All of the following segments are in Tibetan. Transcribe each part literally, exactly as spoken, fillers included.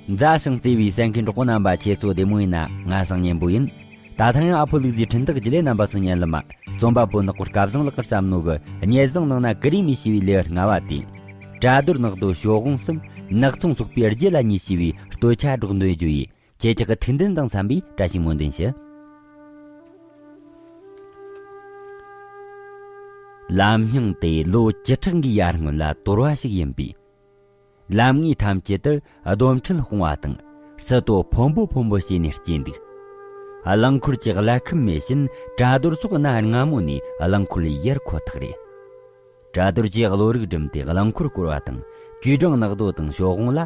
མཛའ་ཞིང་བརྩེ་བའི་གསན་མཁན་གྲོགས་པོ་རྣམ་པ། ཁྱེད་ཚོ་བདེ་མོ་ཡིན་ན། ང་སང་ཉན་པོ་ཡིན། ད་ཐེངས་ཨ་ཕོ་ལུག་རྫིའི་འཕྲིན་སྟེགས་ཀྱི་ལས་རྣམ་པ་ཚོ་ཉན་ལ་མ། རྩོམ་པ་པོ་ནག་པོ་སྐལ་བཟང་ལགས་ཀྱིས་བརྩམས་ནོ་གི་སྙན་བཟང་ནང་ན་ཀུ་རེ་མི་ཤེས་པའི་ལེའུ་ལྔ་བ་སྟེ། བྲ་རྡོར་ནག་རྡོ་ཞོ་དབོང་གསུམ་ནག་ཚོང་ཚོགས་པའི་རྒྱུད་ལ་ཉེ་ཞེས་པའི་སྟོད་ཆ་སྒྲོག་འདོན་རྒྱུ་ཡིས། ཁྱེད་ཅག་གི་ཐུགས་འདུན་དང་འཚམ་པའི་བཀྲ་ཤིས་སྨོན་འདུན་ཞུ། ལམ་རྙིང་དེ་ལོ་བཅུ་ཕྲག་འགའི་ཡར་སྔོན་ལ་དོར་བ་ཞིག་ཡིན་པས། ལམ་ངོས་ཐམས་ཅད་དུ་རྡོ་ཁྲལ་སྤུངས་པ་དང་། སི་ཏོ་ཕོན་པོ་ཕོན་པོ་བྱས་ནས་སྐྱེས་འདུག། རླངས་འཁོར་གྱི་གླ་ཁབ་མེད་བཞིན་བྲ་རྡོར་སོགས་གནའ་སྔ་མོ་ནས་རླངས་འཁོར་ལས་ཡར་ཁོ་ཐག་རེད། བྲ་རྡོར་གྱིས་བློ་རིག་བསྒྲིམས་ཏེ་རླངས་འཁོར་བསྐོར་བ་དང་། ཅུས་ཀྲང་ནག་རྡོ་དང་ཞོ་དབོང་ལ་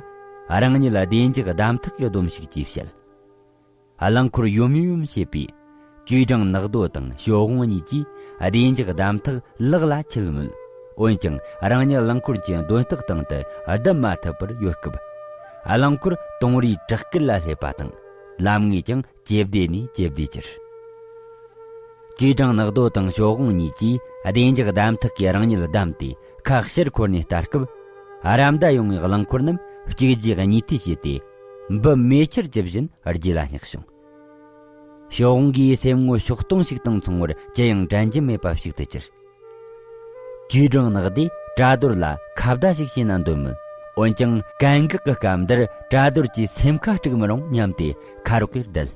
རང་ཉིད་བདེ་འཇགས་བདམས་ཐག་གི་སྡོམ་ཞིག་ཅེས་བཤད། རླངས་འཁོར་ཡོམ་ཡོམ་བྱེད་པས། ཅུས་ཀྲང་ནག་རྡོ་དང་ཞོ་དབོང་གཉིས་ཀྱིས་བདེ་འཇགས་བདམས་ཐག་ལག་ལ་ཁྱེར་མོད། འོན་ཀྱང་རང་ཉིད་རླངས་འཁོར་གྱི་མདུན་ཐག་སྟེང་དུ་བསྡུ་མ་ཐུབ་པར་ཡོད་སྐབས། རླངས་འཁོར་དུང་རིའི་བྲག་སྐུད་ལ་སླེབས་པ་དང་། ལམ་ངོས་ཀྱང་ཇེ་བདེ་ནས་ཇེ་བདེ་གྱུར། ཅུས་ཀྲང་ནག་རྡོ་དང་ཞོ་དབོང་གཉིས་ཀྱིས་བདེ་འཇགས་བདམས་ཐག་གིས་རང་ཉིད་བསྡམས་ཏེ་ཁ་ཕྱིར་འཁོར་ནས་ལྟ་སྐབས། ར་མདའ་ཡོང་བའི་རླངས་འཁོར་རྣམས་གཅིག་རྗེས་གཉིས་མཐུད་བྱས་ཏེ། འབུ་མེ་ཆར་གྱི་བཞིན་རྗེས་ལ་བསྙེགས་བྱུང་། ཞོ་དབོང་གིས་སེམས་ངོ་ཤོག་སྟོང་ཞིག་དང་མཚུངས་པར་ཅི་ཡང་དྲན་རྒྱུ་མེད་པ་ཞིག་ཏུ་གྱུར། ཅུས་ཀྲང་ནག་རྡོས་བྲ་རྡོར་ལ་ཁ་བརྡ་ཞིག་བྱས་ན་འདོད་མོད། འོན་ཀྱང་། གན་འགག་གི་སྐབས་འདིར་བྲ་རྡོར་གྱིས་སེམས་ཁ་དཀྲུག་མི་རུང་སྙམ་སྟེ་ཁ་རོག་གེར་བསྡད།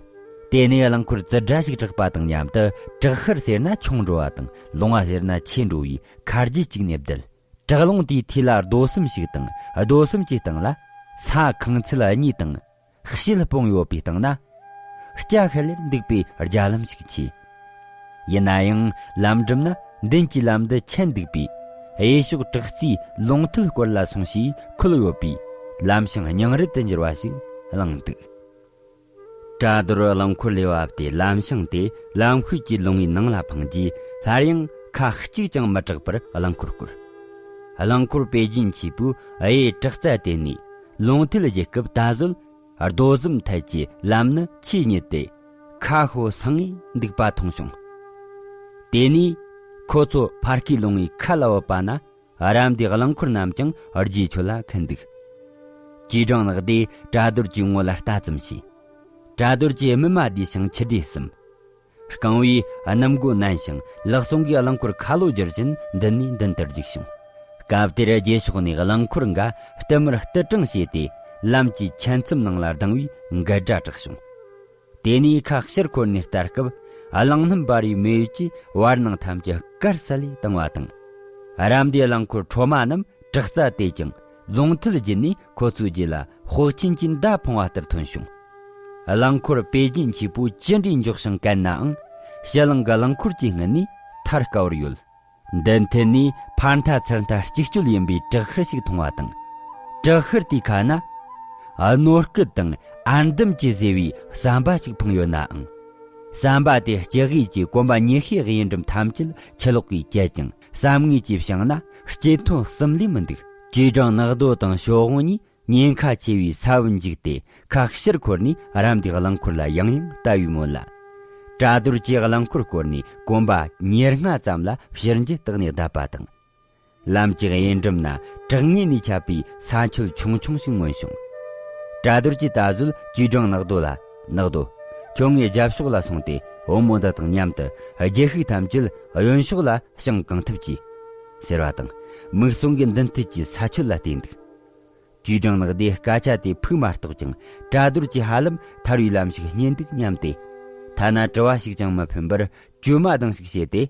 དེ་ནས་རླངས་འཁོར་རྩི་སྒྲ་ཞིག་གྲགས་པ་དང་མཉམ་དུ། བྲག་ཤར་ཟེར་ན་ཆུང་འགྲོ་བ་དང་། ལུང་བ་ཟེར་ན་ཆེ་འགྲོ་བའི་ཁ་རྗེ་གཅིག་ནས་བསྡད། བྲག་ལུང་དེའི་མཐིལ་ལ་རྡོ་གསུམ་ཞིག་དང་། རྡོ་གསུམ་གྱི་སྟེང་ལ་ས་ཁང་ཚུལ་གཉིས་དང་། ཞེས་སྤུངས་ཡོད་པའི་སྟེང་ན། སྐྱ་ཤལ་ལེར་འདུག་པའི་རྒྱ་ལམ་ཞིག་མཆིས། ཡིན་ན་ཡང་ལམ་འགྲམ་ན་མདུན་གྱི་ལམ་འདི་ཆད་འདུག་པས། གཡས་ཕྱོགས་བྲག་རྩིའི་ལུང་མཐིལ་སྐོར་ལ་སོང་ཞེས་འཁོད་ཡོད་པས། ལམ་བྱང་རྙིང་རུལ་དུ་འགྱུར་བ་ཞིག་བླངས་འདུག། བྲ་རྡོར་རླངས་འཁོར་ལས་བབས་ཏེ་ལམ་བྱང་དེ་ལམ་ཤུལ་གྱི་ལུང་བའི་ནང་ལ་འཕངས་རྗེས། སླར་ཡང་ཁ་གཅིག་ཀྱང་མི་གྲག་པར་རླངས་འཁོར་བསྐོར། རླངས་འཁོར་པེ་ཅིན་ཆུས་པོའི་གཡས་བྲག་རྩ་དེ་ནས་ལུང་མཐིལ་རྒྱུད་སྐབས། ད་གཟོད་རྡོ་གཟིམ་ཐད་ཀྱི་ལམ་ནི་ཆེས་སྙེད་དེ། ཁ་ཤོ་སང་ངེ་འདུག་པ་མཐོང་བྱུང་། དེ་ནས་ཁོ་ཚོ་ཕར་ཁའི་ལུང་བའི་ཁ་ལ་བབས་པ་ན། ར་མདའི་རླངས་འཁོར་རྣམས་ཀྱང་རྗེས་ཆོད་ལ་ཁེལ་འདུག། ཅུས་ཀྲང་ནག་རྡོས་བྲ་རྡོར་གྱི་ངོ་ལ་ལྟ་ཙམ་བྱས། བྲ་རྡོར་གྱི་སྨིན་མ་བདས་ཤིང་མཆུ་སྒྲོས་ཟུམ། རྐང་བས་སྣུམ་སྒོ་མནན་ཞིང་ལག་ཟུང་གིས་རླངས་འཁོར་ཁ་ལོ་བསྒྱུར་བཞིན་མདུན་ནས་མདུན་དུ་རྒྱུགས་བྱུང་། སྐབས་དེར་རྗེས་ཕྱོགས་ནས་རླངས་འཁོར་འགའ་བསྟུད་མར་བསྟུད་དྲངས་བྱས་ཏེ། ལམ་གྱི་ཆད་མཚམས་ནང་ལ་ལྡང་བའི་འགལ་སྒྲ་གྲགས་བྱུང་། དེ་ནས་ཁ་ཕྱིར་འཁོར་ནས་ལྟ་སྐབས། གླང་སྣམ་འབར་བའི་མེ་འོད་ཀྱིས་བར་སྣང་ཐམས་ཅད་དཀར་གསལ་ལེ་བཏང་བ་དང་། ར་མདའི་རླངས་འཁོར་འཕྲོ་མ་རྣམས་བྲག་རྩ་དེད་ཅིང་ལུང་མཐིལ་བརྒྱུད་ནས་ཁོ་ཚོའི་རྗེས་ལ་ཕོག་ཆེན་གྱི་མདའ་འཕངས་པ་ལྟར་ཐོན་བྱུང་། རླངས་འཁོར་པེ་ཅིན་ཆུས་པོ་ཅི་འདྲའི་མགྱོགས་ཤིང་གན་ནའང་། ཕྱི་གླིང་གི་རླངས་འཁོར་གྱི་སྔུན་ནས་ཐར་དཀའ་བར་ཡོད། མདུན་མཐུད་ནས་ཕར་མཐའ་ཚུར་མཐའ་གཅིག་སྤྱོད་ཡིན་པའི་བྲག་ཤར་ཞིག་མཐོང་བ་དང་། བྲག་ཤར་དེའི་ཁ་ན། རྣོ་སྐུད་དང་ཨར་འདམ་གྱིས་བཟོས་པའི་ཟམ་པ་ཞིག་འཕངས་ཡོད་ནའང་། ཟམ་པ་དེ་སྤྱི་གཡས་ཀྱི་གོམ་པ་ཉི་ཤུའི་གཡས་འགྲམ་ཐམས་ཅད་ཆུ་ལོག་གིས་བཅད་ཅིང་ཟམ་ངོས་ཀྱི་བྱང་ན་སྐྱེ་ཐོན་གསུམ་ལས་མི་འདུག། ཅུས་ཀྲང་ནག་རྡོ་དང་ཞོ་དབོང་གཉིས། ཉེན་ཁ་ཆེ་བའི་ས་བོན་འཇིགས་ཏེ་ཁ་ཕྱིར་འཁོར་ནས་ར་མདའི་རླངས་འཁོར་ལ་ཡང་ཡང་ལྟ་བའི་སྔོན་ལ། བྲ་རྡོར་གྱིས་རླངས་འཁོར་བསྐོར་ནས་གོམ་པ་ཉེར་ལྔ་ཙམ་ལ་ཕྱིར་འགྱུར་བཏགས་ནས་བསྡད་པ་དང་། ལམ་གྱི་གཡས་འགྲམ་ན་བྲག་ངོས་ནས་ཁྱབ་པའི་ས་ཆོལ་ཆུང་ཆུང་ཞིག་མངོན་བྱུང་། བྲ་རྡོར་གྱིས་ད་གཟོད་ཅུས་ཀྲང་ནག་རྡོ་ལ། ནག་རྡོ། ཁྱོད་ངའི་རྒྱབ་ཕྱོགས་ལ་སོང་སྟེ་བུ་མོ་འདི་དང་མཉམ་དུ་རྒྱུ་ཤུགས་ཐམས་ཅད་གཡོན་ཕྱོགས་ལ་བྱིང་གང་ཐུབ་གྱིས། ཟེར་བ་དང་། མིག་ཟུང་གི་མདུན་མཐུད་ཀྱི་ས་ཆོལ་ལ་བལྟས་འདུག། ཅུས་ཀྲང་ནག་རྡོས་སྐད་ཆ་དེ་ཕུགས་མ་གཏོགས་ཀྱང་། བྲ་རྡོར་གྱིས་ཧ་ལམ་ཐར་བའི་ལམ་ཞིག་རྙེད་འདུག་སྙམ་སྟེ། ཐ་ན་དྲི་བ་ཞིག་ཀྱང་མི་ཕན་པར། གྲོས་མ་བདེངས་ཤིག་བྱས་ཏེ།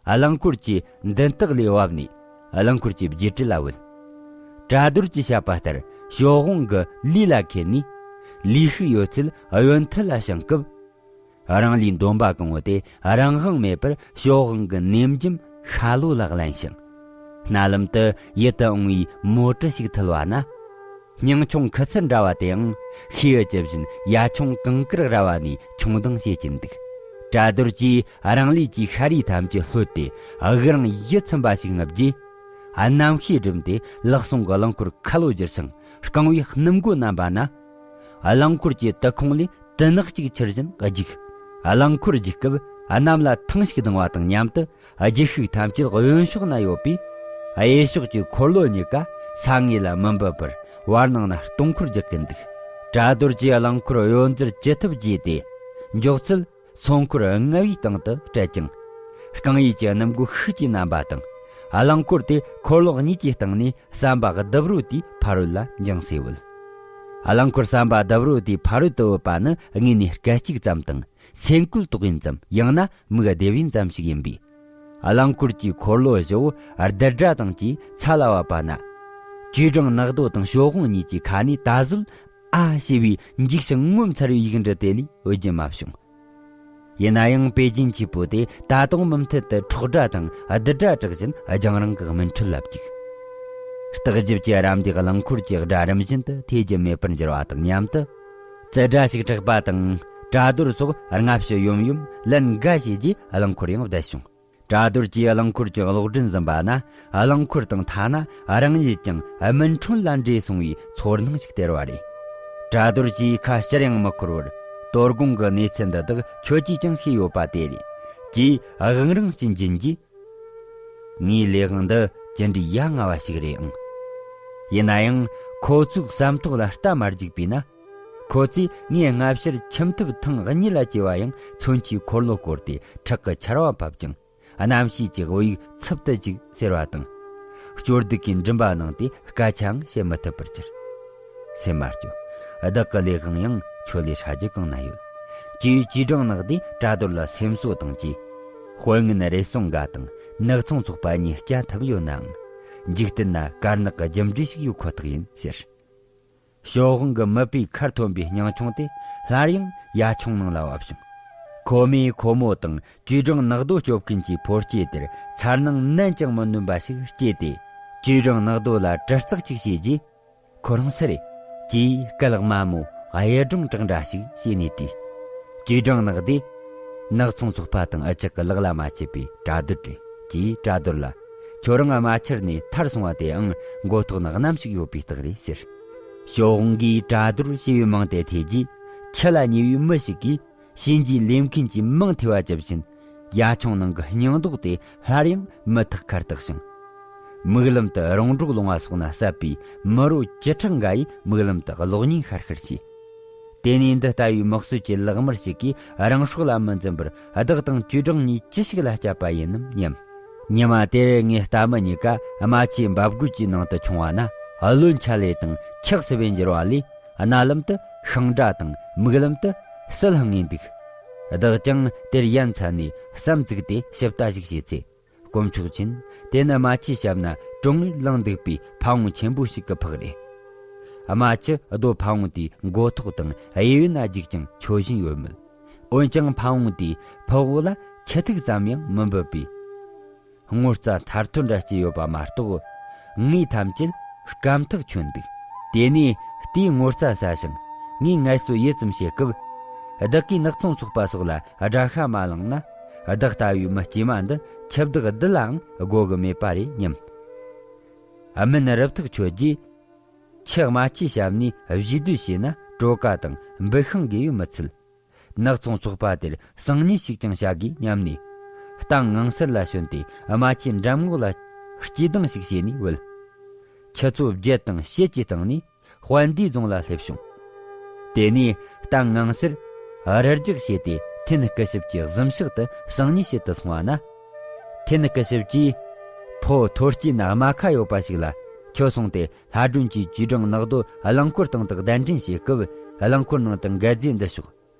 རླངས་འཁོར་གྱི་མདུན་ཐག་ལས་བབས་ནས། རླངས་འཁོར་གྱི་བརྒྱུད་གྲལ་ལ་བུད། བྲ་རྡོར་གྱིས་བཤད་པ་ལྟར་ཞོ་དབོང་གི་ལུས་ལ་ཁེལ་ནས། ལུས་ཤུགས་ཡོད་ཚད་གཡོན་མཐིལ་ལ་བྱིང་སྐབས། རང་ལུས་འདོམ་པ་གང་བོ་དེ་རང་དབང་མེད་པར་ཞོ་དབང་གི་ནེམ་རྒྱུམ་ཤ་ལོ་ལ་བརླན་ཞིང་། སྣ་ལམ་དུ་ཡིད་དུ་འོང་བའི་མོ་གྲུ་ཞིག་ཐུལ་བ་ན། སྙིང་ཆུང་ཁུ་ཚུར་འདྲ་བ་དེའང་ཤེའུ་ཇི་བཞིན་ཡ་ཆུང་གངས་དཀར་ར་བ་ནས་མཆོང་ལྡིང་བྱེད་ཀྱིན་འདུག། བྲ་རྡོར་གྱིས་རང་ལུས་ཀྱི་ཤ་རུས་ཐམས་ཅད་ལྷོད་དེ་དབུགས་རིང་ཡིད་ཚིམ་པ་ཞིག་བརྔུབས་རྗེས། གནམ་གཤིས་སྒྲིམ་སྟེ་ལག་ཟུང་གི་རླངས་འཁོར་ཁ་ལོ་བསྒྱུར་ཞིང་། རྐང་བའི་སྣུམ་སྒོ་མནན་པ་ན། རླངས་འཁོར་གྱི་ཏི་ཁུང་ལས་དུ་ནག་ཅིག་འཕྱུར་བཞིན་རྒྱུག། རླངས་འཁོར་རྒྱུག་སྐབས་གནམ་ལ་ཐང་ཞིག་ལྡིང་བ་དང་མཉམ་དུ། རྒྱུ་ཤུགས་ཐམས་ཅད་གཡོན་ཕྱོགས་ན་ཡོད་པས། གཡས་ཕྱོགས་ཀྱི་འཁོར་ལོ་གཉིས་ཀ་ས་ངོས་ལ་མི་འབབ་པར་བར་སྣང་ན་སྟོང་འཁོར་རྒྱག་གིན་འདུག། བྲག་རྡོར་གྱིས་རླངས་འཁོར་གཡོ་འཛུལ་ཅི་ཐུབ་བགྱིས་ཏེ། མགྱོགས་ཚད་སོ་འཁོར་ལྔ་བའི་སྟེང་དུ་སྤྲད་ཅིང་། རྐང་ཡུལ་གྱི་སྣུམ་འགོག་ཤུགས་ཀྱིས་བསྣམས་པ་དང་། རླངས་འཁོར་དེ་འཁོར་ལོ་གཉིས་ཀྱི་སྟེང་ནས་ཟམ་པ་ལྡབ་རོ་དེའི་ཕ་རོལ་ལ་འགྱིང་སེ་བུད། རླངས་འཁོར་ཟམ་པ་ལྡབ་རོ་དེའི་ཕ་རོལ་དུ་བུད་པ་ནི་དངོས་ནས་སྐད་ཅིག་ཙམ་དང་། སེམས་ཁུལ་དོགས་ཡིན་ཙམ། ཡང་ན་མིག་བདེ་བ་ཡིན་ཙམ་ཞིག་ཡིན་པས། རླངས་འཁོར་གྱི་འཁོར་ལོ་བཞི་བོ་རྡུལ་སྒྲ་དང་བཅས་ཚ་ལ་བབས་པ་ན། ཅུས་ཀྲང་ནག་རྡོ་དང་ཞོ་ཧོང་གཉིས་ཀྱི་ཁ་ནས་ད་གཟོད་ཨ་ཞེས་པའི་འཇིགས་ཤིང་ངོ་མཚར་བའི་ཡིག་འབྲུ་དེ་ལས་འོས་རྒྱུ་མ་བྱུང་། ཡིན་ན་ཡང་པེ་ཅིན་ཆེན་པོ་དེ་ད་དུང་མུ་མཐུད་དུ་ཁྲག་སྒྲ་དང་རྡུལ་སྒྲ་གྲགས་བཞིན་རྒྱང་རིང་གི་སྨིན་གྲོལ་ལ་བཅུག། སྟག་ཞིབ་ཀྱི་རམ་འདེགས་རླངས་འཁོར་གྱི་སྒྲ་རིམ་བཞིན་དུ་ཐོས་རྒྱུ་མེད་པར་འགྱུར་བ་དང་མཉམ་དུ། ཙི་སྒྲ་ཞིག་གྲགས་པ་དང་། བྲག་རྡོར་སོགས་སྔ་ཕྱི་ཡོམ་ཡོམ་ལན་འགའ་བྱས་རྗེས་རླངས་འཁོར་ཡང་བསྡད་བྱུང་། བྲག་རྡོར་གྱིས་རླངས་འཁོར་གྱི་གློག་སྒྲོན་བཟུང་བ་ན། རླངས་འཁོར་དང་ཐ་ན་རང་ཉིད་ཀྱང་སྨིན་གྲོལ་ལ་འདྲེས་སོང་བའི་ཚོར་སྣང་ཞིག་སྟེར་བ་རེད། བྲག་རྡོར་གྱིས་ཁ་ཕྱིར་ཡང་མི་འཁོར་བར། དོ་དགོང་གི་གནས་ཚུལ་འདི་དག་ཁྱོད་ཀྱིས་ཀྱང་ཤེས་ཡོད་པ་དེ་རེད། ཅེས་དབུགས་རིང་ཞིག་འབྱིན་རྗེས། ངའི་ལས་དབང་འདི་ཅི་འདྲའི་ཡ་ང་བ་ཞིག་རེད་ཨང་། ཡིན་ན་ཡང་ཁོ་ཚོའི་བསམ་ཐོག་ལ་རྟ་མ་རྒྱུག་པས་ན། ཁོ་ཚོས་ངའི་སྔ་ཕྱིར་ཁྱིམ་ཐབ་ཐེངས་གཉིས་ལ་སྐྱེལ་བ་ཡང་མཚོན་ཆའི་འཁོར་ལོ་བསྐོར་ཏེ་ཁྲག་གི་ཆར་བ་ཕབ་ཅིང་། རྣམ་ཤེས་ཀྱི་དབུགས་ཡིག་འཚུབ་ཏུ་བཅུག་ཟེར་བ་དང་། སྐྱོ་སྡུག་གི་མགྲིན་པ་ནང་དེ་སྐད་ཆའང་བཤད་མི་ཐུབ་པར་གྱུར། སེམས་མ་སྐྱོ། བདག་གི་ལས་དབང་ཡང་ཁྱོད་ལས་ཧྲ་རྒྱུ་གང་ན་ཡོད། ཅེས་ཅུས་ཀྲང་ནག་དེས་བྲག་རྡོར་ལ་སེམས་གསོ་དང་བཅས། དཔལ་ངན་རེ་ཟུང་འགའ་དང་ནག་ཚོང་ཚོགས་པ་གཉིས་བསྐྱལ་ཐུབ་ཡོད་ནའང་། འཇིག་རྟེན་ན་དཀར་ནག་གི་རྒྱུ་འབྲས་ཤིག་ཡོད་ཁོ་ཐག་ཡིན་ཟེར། ཞོ་ཧོང་གི་མིད་པའི་ཁར་ཐོན་པའི་སྙིང་ཆུང་དེ་སླར་ཡང་ཡ་ཆུང་ནང་ལ་བབས་བྱུང་། ཁོ་མོས་ཁོ་མོ་དང་ཅུས་ཀྲང་ནག་རྡོ་སྐྱོབ་མཁན་གྱི་ཕོ་སྐྱེས་དེར་འཚར་སྣང་ནན་ཅིང་མི་ནོན་པ་ཞིག་སྐྱེས་ཏེ། ཅུས་ཀྲང་ནག་རྡོ་ལ་དྲིལ་བསྒྲགས་ཅིག་བྱས་རྗེས། ཁོ་རང་སུ་རེད། ཅེས་སྐད་ལག་དམའ་མོ་གཡུ་སྒྲོན་གྲགས་འདྲ་ཞིག་བྱས་ནས་དྲིས། ཅུས་ཀྲང་ནག་དེས། ནག་ཚོང་ཚོགས་པ་དང་འུ་ཅག་གི་ལག་ལ་མ་ཆད་པའི་བྲག་རྡོར་རེད། ཅེས་བྲག་རྡོར་ལ། ཁྱོད་རང་རྨ་ཆུར་ནས་ཐར་སོང་བ་དེའང་མགོ་ཐོག་ན་གནམ་ཞིག་ཡོད་པའི་རྟགས་རེད་ཟེར། ཞོ་ཧོང་གིས་བྲག་རྡོར་ཞེས་པའི་མིང་དེ་ཐོས་རྗེས། ཁྱི་ལ་ཉེ་བའི་མི་ཞིག་གིས། གཤིན་རྗེའི་ལས་མཁན་གྱི་མིང་ཐོས་པ་ཇི་བཞིན། ཡ་ཆུང་ནང་གི་སྙིང་མདོག་དེ་སླར་ཡང་མུ་ཐག་ཁར་བཏགས་ཤིང་། མིག་ལམ་དུ་རོང་འབྲོག་ལུང་བ་སོགས་ན་བསད་པའི་མི་རོ་བཅུ་ཕྲག་འགའ་ཡི་མིག་ལམ་དུ་གློག་བརྙན་ཤར་ཤར་བྱས། དེ་ནས་འདི་ལྟ་བུའི་དམག་སྲོལ་གྱི་ལག་དམར་ཞིག་གིས་རང་སྲོག་ལ་མི་འཛེམ་པར་བདག་དང་ཅུས་ཀྲང་གཉིས་ཅི་ཞིག་ལ་སྤྱད་པ་ཡིན་ནམ་སྙམ། ཉི་མ་དེར་ངའི་རྟ་མི་གཉིས་ཀ་རྨ་ཆུའི་འབབ་རྒོད་ཀྱི་ནང་དུ་མཆོང་བ་ན། བློན་ཆ་ལེ་དང་ཆགས་སུ་བས་འགྱུར་བ་ལས། རྣ་ལམ་དུ་ཤིང་སྒྲ་དང་། མིག་ལམ་དུ་སིལ་ལྷང་ངེ་འདུག། བདག་ཀྱང་དེར་ཡ་མཚན་ནས་བསམ་བཙུགས་ཏེ་ཞིབ་ལྟ་ཞིག་བྱས་ཚེ། དཀོན་མཆོག་མཁྱེན། དེ་ནི་རྨ་ཆུའི་ཞབས་ན་གྲོང་ངེར་ལངས་འདུག་པའི་ཕ་བོང་ཆེན་པོ་ཞིག་གི་ཕག་རེད། རྨ་ཆུ་རྡོ་ཕ་བོང་དེའི་མགོ་ཐོག་དང་གཡས་གཡོན་ན་རྒྱུག་ཅིང་འཕྱོ་བཞིན་ཡོད་མོད། འོན་ཀྱང་ཕ་བོང་དེས་ཕུ་འོག་ལ་ཆུ་ཐིགས་ཙམ་ཡང་མི་འབབ་པས། ངོ་ཚ་ཐར་ཐོར་འདྲ་སྐྱེས་ཡོད་པ་མ་གཏོགས། ངས་ཐམས་ཅད་སྐམ་ཐག་ཆོད་འདུག། དེ་ནས་རྟའི་ངོ་ཚ་ཟ་ཞིང་། ངས་ངལ་གསོ་ཡུད་ཙམ་བྱེད་སྐབས། བདག་གིས་ནག་ཚོང་ཚོགས་པ་སོགས་ལ་དགྲ་ཤ་མ་བླངས་ན། བདག་ལྟ་བུའི་མི་དཀྱུས་མ་འདི་ཁྱི་བདག་བདུད་ལའང་དགོས་གི་མེད་པ་རེད་སྙམ། སྨན་རབ་ཐག་ཆོད་རྗེས། ཁྱི་རྨ་ཆུའི་ཞབས་ནས་བཞུས་སྡོད་བྱས་ན་གྲོ་ག་དང་འབུ་ཤིང་འགོས་པས་མི་ཚུད། ནག་ཚོང་ཚོགས་པ་དེར་གསང་ཉུལ་ཞིག་ཀྱང་བྱ་དགོས་སྙམ་ནས། རྟ་ངང་སེར་ལ་ཞོན་ཏེ་རྨ་ཆུའི་འགྲམ་ངོགས་ལ་སྐྱེས་སྡང་ཞིག་བྱས་ནས་བུད། ཁྱི་ཚོ་བརྒྱད་དང་བྱེད་ཀྱི་སྟེང་ནས་དཔལ་ལྡན་རྫོང་ལ་སླེབས་བྱུང་། དེ་ནས་རྟ་ངང་སེར་རི་རྒྱག་བྱས་ཏེ་ཐེན་སྐུ་ཞབས་ཀྱི་གཟིམ་ཤག་ཏུ་གསང་ཉུལ་བྱེད་དུ་སོང་བ་ན། ཐེན་སྐུ་ཞབས་ཀྱིས། ཕོ་ཐོར་སྐྱེས་ན་རྨ་ཁ་ཡོད་པ་ཞིག་ལ་ཁྱོད་སོང་སྟེ་ལྷ་སྒྲོན་གྱིས་ཅུས་ཀྲང་ནག་རྡོ་རླངས་འཁོར་སྟེང་དུ་གདན་འདྲེན་བྱེད་སྐབས་རླངས་འཁོར་ནང་དུ་འགད་རྫས་འདི་ཞོག།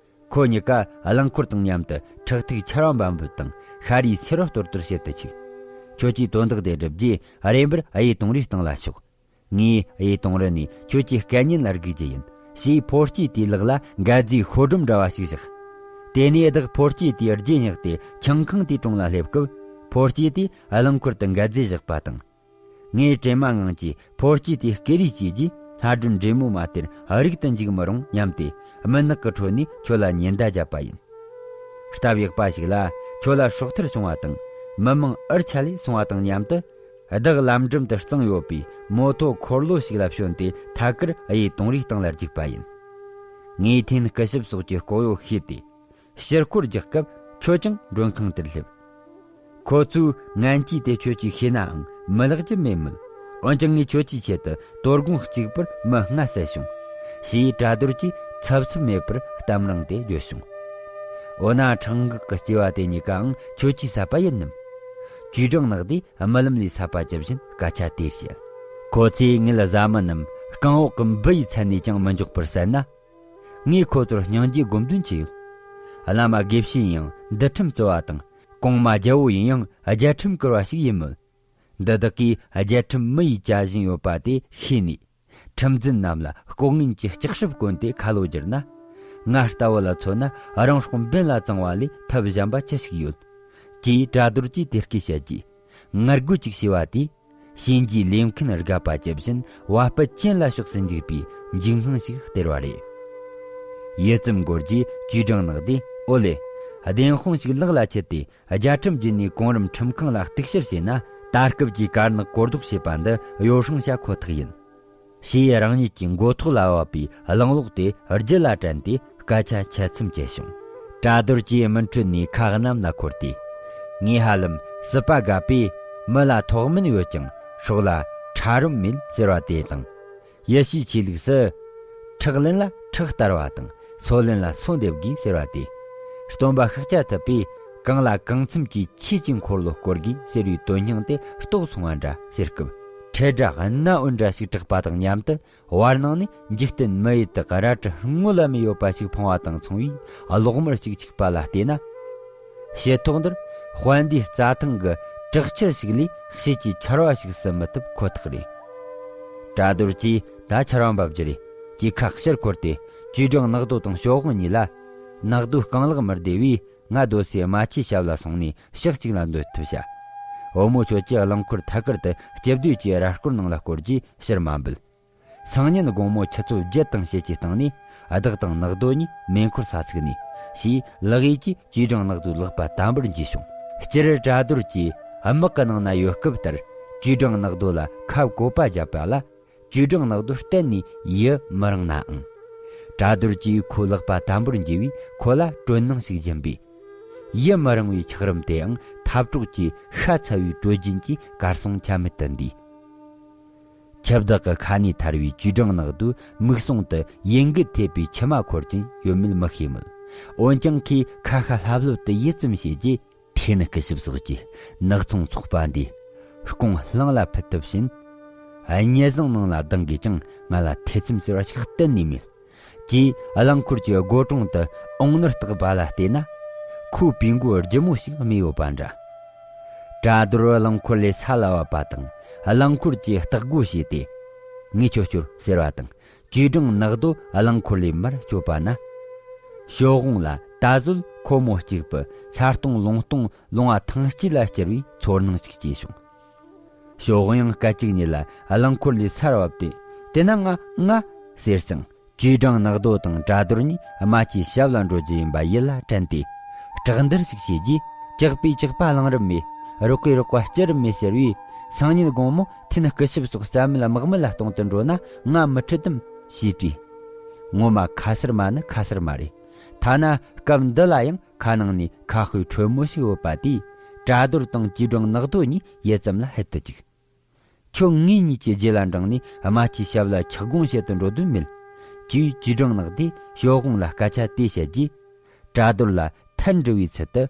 ཁོ་གཉིས་ཀ་རླངས་འཁོར་དང་མཉམ་དུ་ཁྲག་ཐིགས་ཆར་བ་འབབ་འབབ་དང་ཤ་རུས་སེར་བ་གཏོར་གཏོར་བྱེད་དུ་ཆུག། ཁྱོད་ཀྱིས་དོན་དག་དེ་བསྒྲུབ་རྗེས་རེམ་པར་གཡས་དུང་རིའི་སྟེང་ལ་ཞོག། ངས་གཡས་དུང་རི་ནས་ཁྱོད་ཀྱི་སྐད་སྙན་ལ་སྒུག་རྒྱུ་ཡིན། ཞེས་ཕོ་སྐྱེས་དེའི་ལག་ལ་འགད་རྫས་ཤོག་སྒྲོམ་འདྲ་བ་ཞིག་བཞག། དེ་ནས་བདག་ཕོ་སྐྱེས་དེའི་རྗེས་བསྙེགས་ཏེ་ཆང་ཁང་དེའི་དྲུང་ལ་སླེབས་སྐབས། ཕོ་སྐྱེས་དེས་རླངས་འཁོར་དུ་འགད་རྫས་བཞག་པ་དང་། ངས་དྲན་མ་ངང་གིས་ཕོ་སྐྱེས་དེའི་སྐེ་རིས་བཅད་རྗེས་ལྷ་སྒྲོན་འདྲེ་མོ་མ་དེར་རིག་ཏུ་འཇུག་མི་རུང་སྙམ་སྟེ་སྨུག་ནག་གི་ཁྲོད་ནས་ཁྱོད་ལ་ཉེན་བརྡ་བརྒྱབ་པ་ཡིན། སྟབས་ཡག་པ་ཞིག་ལ་ཁྱོད་ལ་སྲོག་ཐར་བྱུང་བ་དང་མི་མང་འུར་ཆ་ལས་སོང་བ་དང་མཉམ་དུ། བདག་ལམ་འགྲམ་དུ་གཙང་ཡོད་པའི་མོ་ཐོ་འཁོར་ལོ་ཞིག་ལ་ཞོན་ཏེ་ཐད་ཀར་གཡས་དུང་རིའི་སྟེང་ལ་རྒྱུག་པ་ཡིན། ངས་ཐེན་སྐུ་ཞབས་སོགས་ཀྱི་ལྐོག་གཡོ་ཤེས་ཏེ། ཕྱིར་འཁོར་རྒྱག་སྐབས་ཁྱོད་ཀྱང་མགྲོན་ཁང་དེར་སླེབས། ཁོ་ཚོས་ངན་ཇུས་དེ་ཁྱོད་ཀྱིས་ཤེས་ནའང་མི་ལེགས་རྒྱུ་མེད་མོད། འོན་ཀྱང་ངས་ཁྱོད་ཀྱི་ཆེད་དུ་དོ་དགོང་གཅིག་པུར་མི་ལྔ་བསད་བྱུང་ ཞེས་གྲྭ་རྡོར་གྱིས་འཚབ་འཚུབ་མེད་པར་གཏམ་རིང་དེ་བརྗོད་བྱུང་། འོ་ན་འཕྲང་འགག་གི་སྐྱེ་བ་དེ་གཉིས་ཀའང་ཁྱོད་ཀྱིས་བསད་པ་ཡིན་ནམ། ཅུས་ཀྲང་ནག་དེས་རྨི་ལམ་ལས་སད་པ་ཇི་བཞིན་སྐད་ཆ་དེར་བཤད། ཁོ་ཚོས་ངེད་བཟའ་མི་རྣམས་རྐང་འོག་གི་འབུ་ཡིས་ཚད་ནས་ཀྱང་མི་འཇོག་པར་བསད་ན། ངས་ཁོ་ཚོར་སྙིང་རྗེ་སྒོམ་དོན་ཅི་ཡོད། བླ་མ་དགེ་བཤེས་ཡིན་ཡང་འདུལ་ཁྲིམས་བརྩི་བ་དང་། གོང་མ་རྒྱལ་པོ་ཡིན་ཡང་རྒྱལ་ཁྲིམས་བཀུར་བ་ཞིག་ཡིན་མོད། འདི་དག་གིས་རྒྱལ་ཁྲིམས་མི་ཡིས་བཅའ་བཞིན་ཡོད་པ་དེ་ཤེས་ནས། ཁྲིམས་འཛིན་རྣམས་ལ་ལྐོག་རྔན་གྱི་ལྕགས་སྲབ་བསྐོན་ཏེ་ཁ་ལོ་བསྒྱུར་ན། ང་ལྟ་བུ་ལ་མཚོན་ན་རང་སྲོག་འབེན་ལ་བཙང་བ་ལས་ཐབས་གཞན་པ་ཅི་ཞིག་ཡོད། ཅེས་གྲྭ་རྡོར་གྱིས་དེ་སྐད་བཤད་རྗེས། ངར་རྒོད་ཅིག་བྱས་པ་དེས། གཤིན་རྗེའི་ལས་མཁན་རྒད་པ་ཇི་བཞིན་བ་སྤུ་ཅན་ལ་ཕྱོགས་སུ་འཇུག་པའི་འཇིགས་སྣང་ཞིག་སྟེར་བ་རེད། ཡིད་ཙམ་འགོར་རྗེས་ཅུས་ཀྲང་ནག་དེས། ཨོ་ལེ། བདེན་དཔང་ཞིག་ལག་ལ་ཁྱེར་ཏེ། རྒྱལ་ཁྲིམས་བརྒྱུད་ནས་གོང་རིམ་ཁྲིམས་ཁང་ལ་གཏུག་བཤེར་བྱས་ན། ད་སྐབས་ཀྱི་དཀར་ནག་གོ་ལྡོག་བྱེད་པ་འདི་ཡོ་བསྲང་བྱ་ཁོ་ཐག་ཡིན། ཞེས་རང་ཉིད་ཀྱི་མགོ་ཐོག་ལ་བབས་པའི་གླང་ལོག་དེ་རྒྱུད་ལ་དྲན་ཏེ་སྐད་ཆ་འཆལ་ཙམ་བྱས་བྱུང་། གྲྭ་རྡོར་གྱིས་མུ་འཕྲོད་ནས་ཁ་གནམ་ལ་འཁོར་ཏེ། ངས་ཧ་ལམ་སྲིད་པ་དགའ་པས་མི་ལ་ཐོག་མིན་ཡོད་ཀྱང་སྲོག་ལ་ཕྲ་རུམ་མེད་ཟེར་བ་དེ་དང་། ཡེ་ཤུའི་ཆོས་ལུགས་སུ། ཁྲག་ལེན་ལ་ཁྲག་གཏར་བ་དང་སོ་ལེན་ལ་སོ་འདེབས་དགོས་ཟེར་བ་དེ། སྟོན་པ་ཤཱཀྱ་ཐུབ་པས་གང་ལ་གང་འཚམ་གྱིས་ཆོས་ཀྱི་འཁོར་ལོ་བསྐོར་དགོས་ཟེར་བའི་དོན་སྙིང་དེ་རྟོགས་སོང་བ་འདྲ་ཟེར་སྐབས། འཕྲེད་སྒྲ་སྣ་འོན་འདྲ་ཞིག་གྲགས་པ་དང་མཉམ་དུ་བར་སྣང་ནས་འཇིག་རྟེན་མི་ཡུལ་དག་རལ་གྲི་སྔོ་ལ་མེ་ཡོད་པ་ཞིག་འཕངས་པ་དང་མཚུངས་པའི་གློག་དམར་ཞིག་འཁྱུག་པ་ལ་བལྟས་ན། བྱེ་ཐོག་འདིར་དཔལ་ལྡན་རྩྭ་ཐང་གི་བྲག་ཆར་ཞིག་ལས་ཕྱིས་ཀྱི་ཆར་བ་ཞིག་བསུ་མི་ཐུབ་ཁོ་ཐག་རེད། གྲྭ་རྡོར་གྱིས་ད་ཆར་བ་འབབ་རྒྱུ་རེད་ཅེས་ཁ་ཕྱིར་འཁོར་ཏེ། ཅུས་ཀྲང་ནག་རྡོ་དང་ཞའོ་ཧུང་གཉིས་ལ། ནག་རྡོའི་རྐང་ལག་མི་བདེ་བས་ང་སྡོད་སའི་རྨ་ཆུའི་ཞབས་ལ་སོང་ནས་ཕྱག་གཅིག་ལ་འདོད་ཐུབ་བྱ། བུ་མོ་ཁྱོད་ཀྱིས་རླངས་འཁོར་ཐད་ཀར་དུ་སྐྱིད་སྡུག་གི་ར་སྐོར་ནང་ལ་བསྐོར་རྗེས་ཕྱིར་མ་འབུད། སང་ཉིན་དགོང་མོ་ཆུ་ཚོད་བརྒྱད་དང་ཕྱེད་ཀྱི་སྟེང་ནས་བདག་དང་ནག་རྡོ་གཉིས་མེ་འཁོར་ས་ཚུགས་ནས་ཞེས་ལག་ཡིག་གིས་ཅུས་ཀྲང་ནག་རྡོའི་ལག་པ་དམ་པོར་འཇུས་བྱུང་། སྤྱིར་གྲྭ་རྡོར་གྱིས་དམག་གི་ནང་ན་ཡོད་སྐབས་ལྟར་ཅུས་ཀྲང་ནག་རྡོ་ལ་ཁ་བཀོད་པ་བརྒྱབ་པ་ལ། ཅུས་ཀྲང་ནག་རྡོ་གཏན་ནས་ཡིད་མི་རངས་ནའང་། གྲྭ་རྡོར་གྱིས་ཁོའི་ལག་པ་དམ་པོར་འཇུས་པས་ཁོ་ལ་དྲོད་སྣང་ཞིག་སྦྱིན་པས། ཡིད་མི་རངས་པའི་འཁྱགས་རོམ་དེའང་འཐབ་གྲོགས་ཀྱི་ཤ་ཚ་བའི་དྲོད་རྒྱུན་གྱིས་གར་སོང་ཆ་མེད་དུ་འདུས། འཆི་བདག་གི་ཁ་ནས་ཐར་བའི་ཅུས་ཀྲང་ནག་རྡོའི་མིག་ཟུང་དུ་ཡིད་འགུལ་ཐེབས་པའི་མཆི་མ་འཁོར་གྱིན་ཡོད་མེད་མི་ཤེས་མོད། འོན་ཀྱང་ཁོས་ཁ་ཤ་ལྷབ་ལྷུབ་ཏུ་ཡིད་ཙམ་བྱས་རྗེས། ཐེ་ནི་སྐུ་ཞབས་སོགས་ཀྱིས་ནག་ཚོང་ཚོགས་པ་འདིས་རྐང་ལྷང་ལ་ཕུད་ཐུབ་ཕྱིན། ཉེ་ཟིང་ནང་ལ་ལྡང་གིས་ཀྱང་ང་ལ་ཐེ་ཚོམ་ཟེར་བ་ཞིག་གཏན་ནས་མེད། ཅེས་རླངས་འཁོར་གྱི་སྒོ་དྲུང་དུ་ཨོང་ནོར་བཏགས་པ་ལ་བལྟས་ན། ཁོའི་པུས་མགོ་ལྗིད་མོ་ཞིག་རྨས་ཡོད་པ་འདྲ། གྲྭ་རྡོར་རླངས་འཁོར་ལས་ས་ལ་བབས་པ་དང་རླངས་འཁོར་གྱིས་སྟག་སྒོ་ཕྱེས་ཏེ། ངས་ཁྱོད་སྐྱོར་ཟེར་བ་དང་། ཅུས་ཀྲང་ནག་རྡོ་རླངས་འཁོར་ལས་མར་བསྐྱོད་པ་ན། ཞའོ་ཧུང་ལ་ད་གཟོད་ཁོ་མོ་གཅིག་པུ་ས་སྟོང་ལུང་སྟོང་ལུང་བ་ཐང་དཀྱིལ་ལ་བསྐྱུར་བའི་ཚོར་སྣང་ཞིག་སྐྱེས་བྱུང་། ཞའོ་ཧུང་ཡང་སྐད་ཅིག་ཉིད་ལ་རླངས་འཁོར་ལས་སར་བབས་ཏེ། དེ་ན་ང་ང་ཟེར་ཞིང་། ཅུས་ཀྲང་ནག་རྡོ་དང་གྲྭ་རྡོར་གཉིས་རྨ་ཆུའི་ཞབས་ལ་འགྲོ་རྒྱུ་ཡིན་པ་ཡིད་ལ་དྲན་ཏེ། བསྒྲགས་འདུར་ཞིག་བྱས་རྗེས། ཇག་པས་ཇག་པ་བླང་རབས་མེད། རོགས་པས་རོགས་པ་སྐྱུར་རབས་མེད་ཟེར་བས། སང་ཉིན་དགོང་མོ་ཐེ་ནི་སྐུ་ཞབས་སོགས་རྩ་མེད་དམག་མེད་ལ་གཏོང་དུ་འགྲོ་ན་ང་མི་ཁྲིད་དམ་ཞེས་དྲིས། ངོ་མ་ཁ་གསར་མ་ནི་ཁ་གསར་མ་རེད། ཐ་ན་སྐབས་འདི་ལ་ཡང་ཁ་ནང་ནས་ཁ་དཔེ་དྲོན་མོ་ཞིག་ཡོད་པ་དེས་གྲྭ་རྡོར་དང་ཅུས་ཀྲང་ནག་རྡོ་གཉིས་ཡིད་ཙམ་ལ་ཧད་དུ་བཅུག། ཁྱོད་ངེད་གཉིས་ཀྱི་རྗེས་ལ་འབྲངས་ནས་རྨ་ཆུའི་ཞབས་ལ་ཆག་སྒོང་བྱེད་དུ་འགྲོ་དོན་མེད། ཅེས་ཅུས་ཀྲང་ནག་དེས་ཞའོ་ཧུང་ལ་སྐད་ཆ་དེ་བཤད་རྗེས། གྲྭ་རྡོར་ལ་ཐལ་འགྲོ་བའི་ཚུལ་དུ།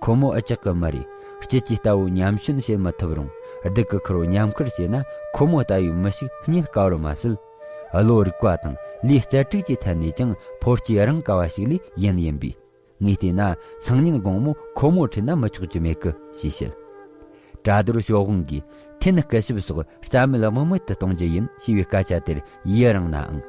ཁོ་མོ་ཨ་ཅག་གི་མི་རེད། སྐྱིད་ཀྱི་རྟ་བོ་ཉམས་ཞོན་བྱེད་མི་ཐུབ་རུང་སྡུག་གི་ཁུར་བོ་ཉམས་ཁུར་བྱས་ན་ཁོ་མོ་ལྟ་བུའི་མི་ཞིག་རྙེད་དཀའ་བར་མ་ཟད། བློ་རིག་པ་དང་ལུས་རྩལ་སྤྲུགས་ཀྱི་ཐད་ནས་ཀྱང་ཕོ་སྐྱེས་རང་ག་བ་ཞིག་ལས་ཡིན་ཡིན་པས། ངས་བལྟས་ན་སང་ཉིན་དགོང་མོ་ཁོ་མོ་ཁྲིད་ན་མི་ཆོག་རྒྱུ་མེད་གི་ཞེས་བཤད། གྲྭ་རྡོར་ཞའོ་ཧུང་གིས་ཐེ་ནི་སྐུ་ཞབས་སོགས་རྩ་མེད་དམག་མེད་དུ་གཏོང་རྒྱུ་ཡིན་ཞེས་པའི་སྐད་ཆ་དེར་ཡི་རང་ནའང་།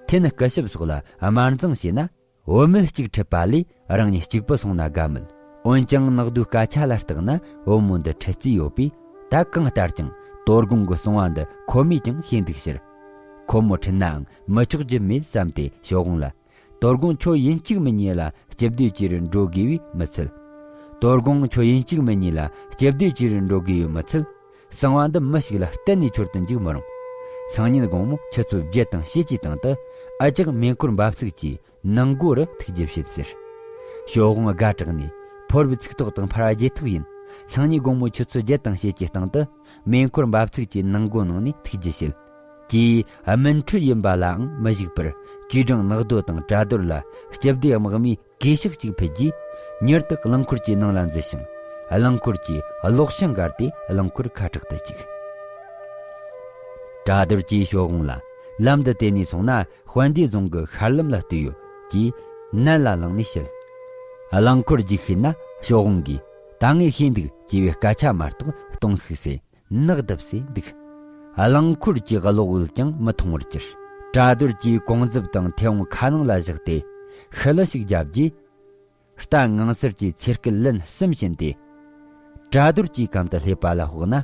ཐེ་ནི་སྐུ་ཞབས་སོགས་ལ་དམར་འཛིང་བྱས་ན། བུད་མེད་གཅིག་ཁྲིད་པ་ལས་རང་ཉིད་གཅིག་པུ་སོང་ན་དགའ་མོད། འོན་ཀྱང་ནག་རྡོའི་སྐད་ཆ་ལ་བརྟགས་ན་བུ་མོ་འདི་ཁྲིད་རྩིས་ཡོད་པས། ད་གང་ལྟར་ཀྱང་དོ་དགོང་གི་གསང་བ་འདི་ཁོ་མོས་ཀྱང་ཤེས་འདུག་ཕྱིར། ཁོ་མོ་ཁྲིད་ནའང་མི་ཆོག་རྒྱུ་མེད་བསམ་སྟེ་ཞའོ་ཧུང་ལ། དོ་དགོང་ཁྱོད་ཡིན་གཅིག་མིན་གཉིས་ལ་སྐྱིད་སྡུག་གི་རུ་འགྲོ་དགོས་པས་མི་ཚད། དོ་དགོང་ཁྱོད་ཡིན་གཅིག་མིན་གཉིས་ལ་སྐྱིད་སྡུག་གི་རུ་འགྲོ་དགོས་པས་མི་ཚད། གསང་བ་འདི་མི་ཞིག་ལ་གཏན་ནས་འཆོར་དུ་འཇུག་མི་རུང་། སང་ཉིན་དགོང་མོ་ཆུ་ཚོད་བརྒྱད་དང་ཕྱེད་ཀྱི་སྟེང་དུ་ཨ་ཅག་མེ་འཁོར་འབབ་ཚུགས་ཀྱི་ནང་སྒོ་རུ་ཐུག་རྒྱུ་བྱེད་ཟེར། ཞའོ་ཧུང་དགའ་དྲགས་ནས་ཕོར་བའི་ཚིག་ཐོག་དང་འཕར་བ་རྗེས་ཐོག་ཡིན། སང་ཉིན་དགོང་མོ་ཆུ་ཚོད་བརྒྱད་དང་ཕྱེད་ཀྱི་སྟེང་དུ་མེ་འཁོར་འབབ་ཚུགས་ཀྱི་ནང་སྒོ་ནང་ནས་ཐུག་རྒྱུ་བྱེད། དེས་སྨིན་འཕྲུལ་ཡིན་པ་ལའང་མི་གཞིགས་པར། ཅུས་ཀྲང་ནག་རྡོ་དང་བྲ་རྡོར་ལ་སྤྱི་བདེ་དམག་མིས་གུས་ཕྱག་ཅིག་ཕུལ་རྗེས། མྱུར་དུ་རླངས་འཁོར་གྱི་ནང་ལ་འཛུལ་ཞིང་། རླངས་འཁོར་གྱི་གློག་ཤིང་བཀར་ཏེ་རླངས་འཁོར་ཁ་བྲག་ཏུ་བཅུག་བྲ་རྡོར་གྱིས་ཞོ་དབོན་ལ། ལམ་འདི་དེད་ནས་སོང་ན་དཔལ་ལྡན་རྫོང་གི་ཤར་ལམ་ལ་ལྟོས་ཡོད་ཅེས་ནན་ལ་ལངས་ནས་བཤད། རླངས་འཁོར་རྒྱུག་ཤེས་ན་ཞོ་དབོན་གྱིས། ད་ངས་ཤེས་འདུག་ཅེས་པའི་སྐད་ཆ་མ་གཏོགས་གཏོང་ཤིག་ཟེར། ནག་བརྡབ་སེ་འདུག་རླངས་འཁོར་གྱི་གློག་འོད་ཀྱང་མི་མཐོང་བར་གྱུར། བྲ་རྡོར་གྱིས་གོང་མཛུབ་དང་མཐེ་བོང་ཁ་ནང་ལ་བཞག་སྟེ་ཤི་ལི་ཞིག་བརྒྱབ་རྗེས། རྟ་ངང་གསེར་གྱི་ཚེར་སྐུད་ལན་གསུམ་བྱིན་ཏེ། བྲ་རྡོར་གྱི་གམ་དུ་སླེབས་པ་ལ་དཔག་ན།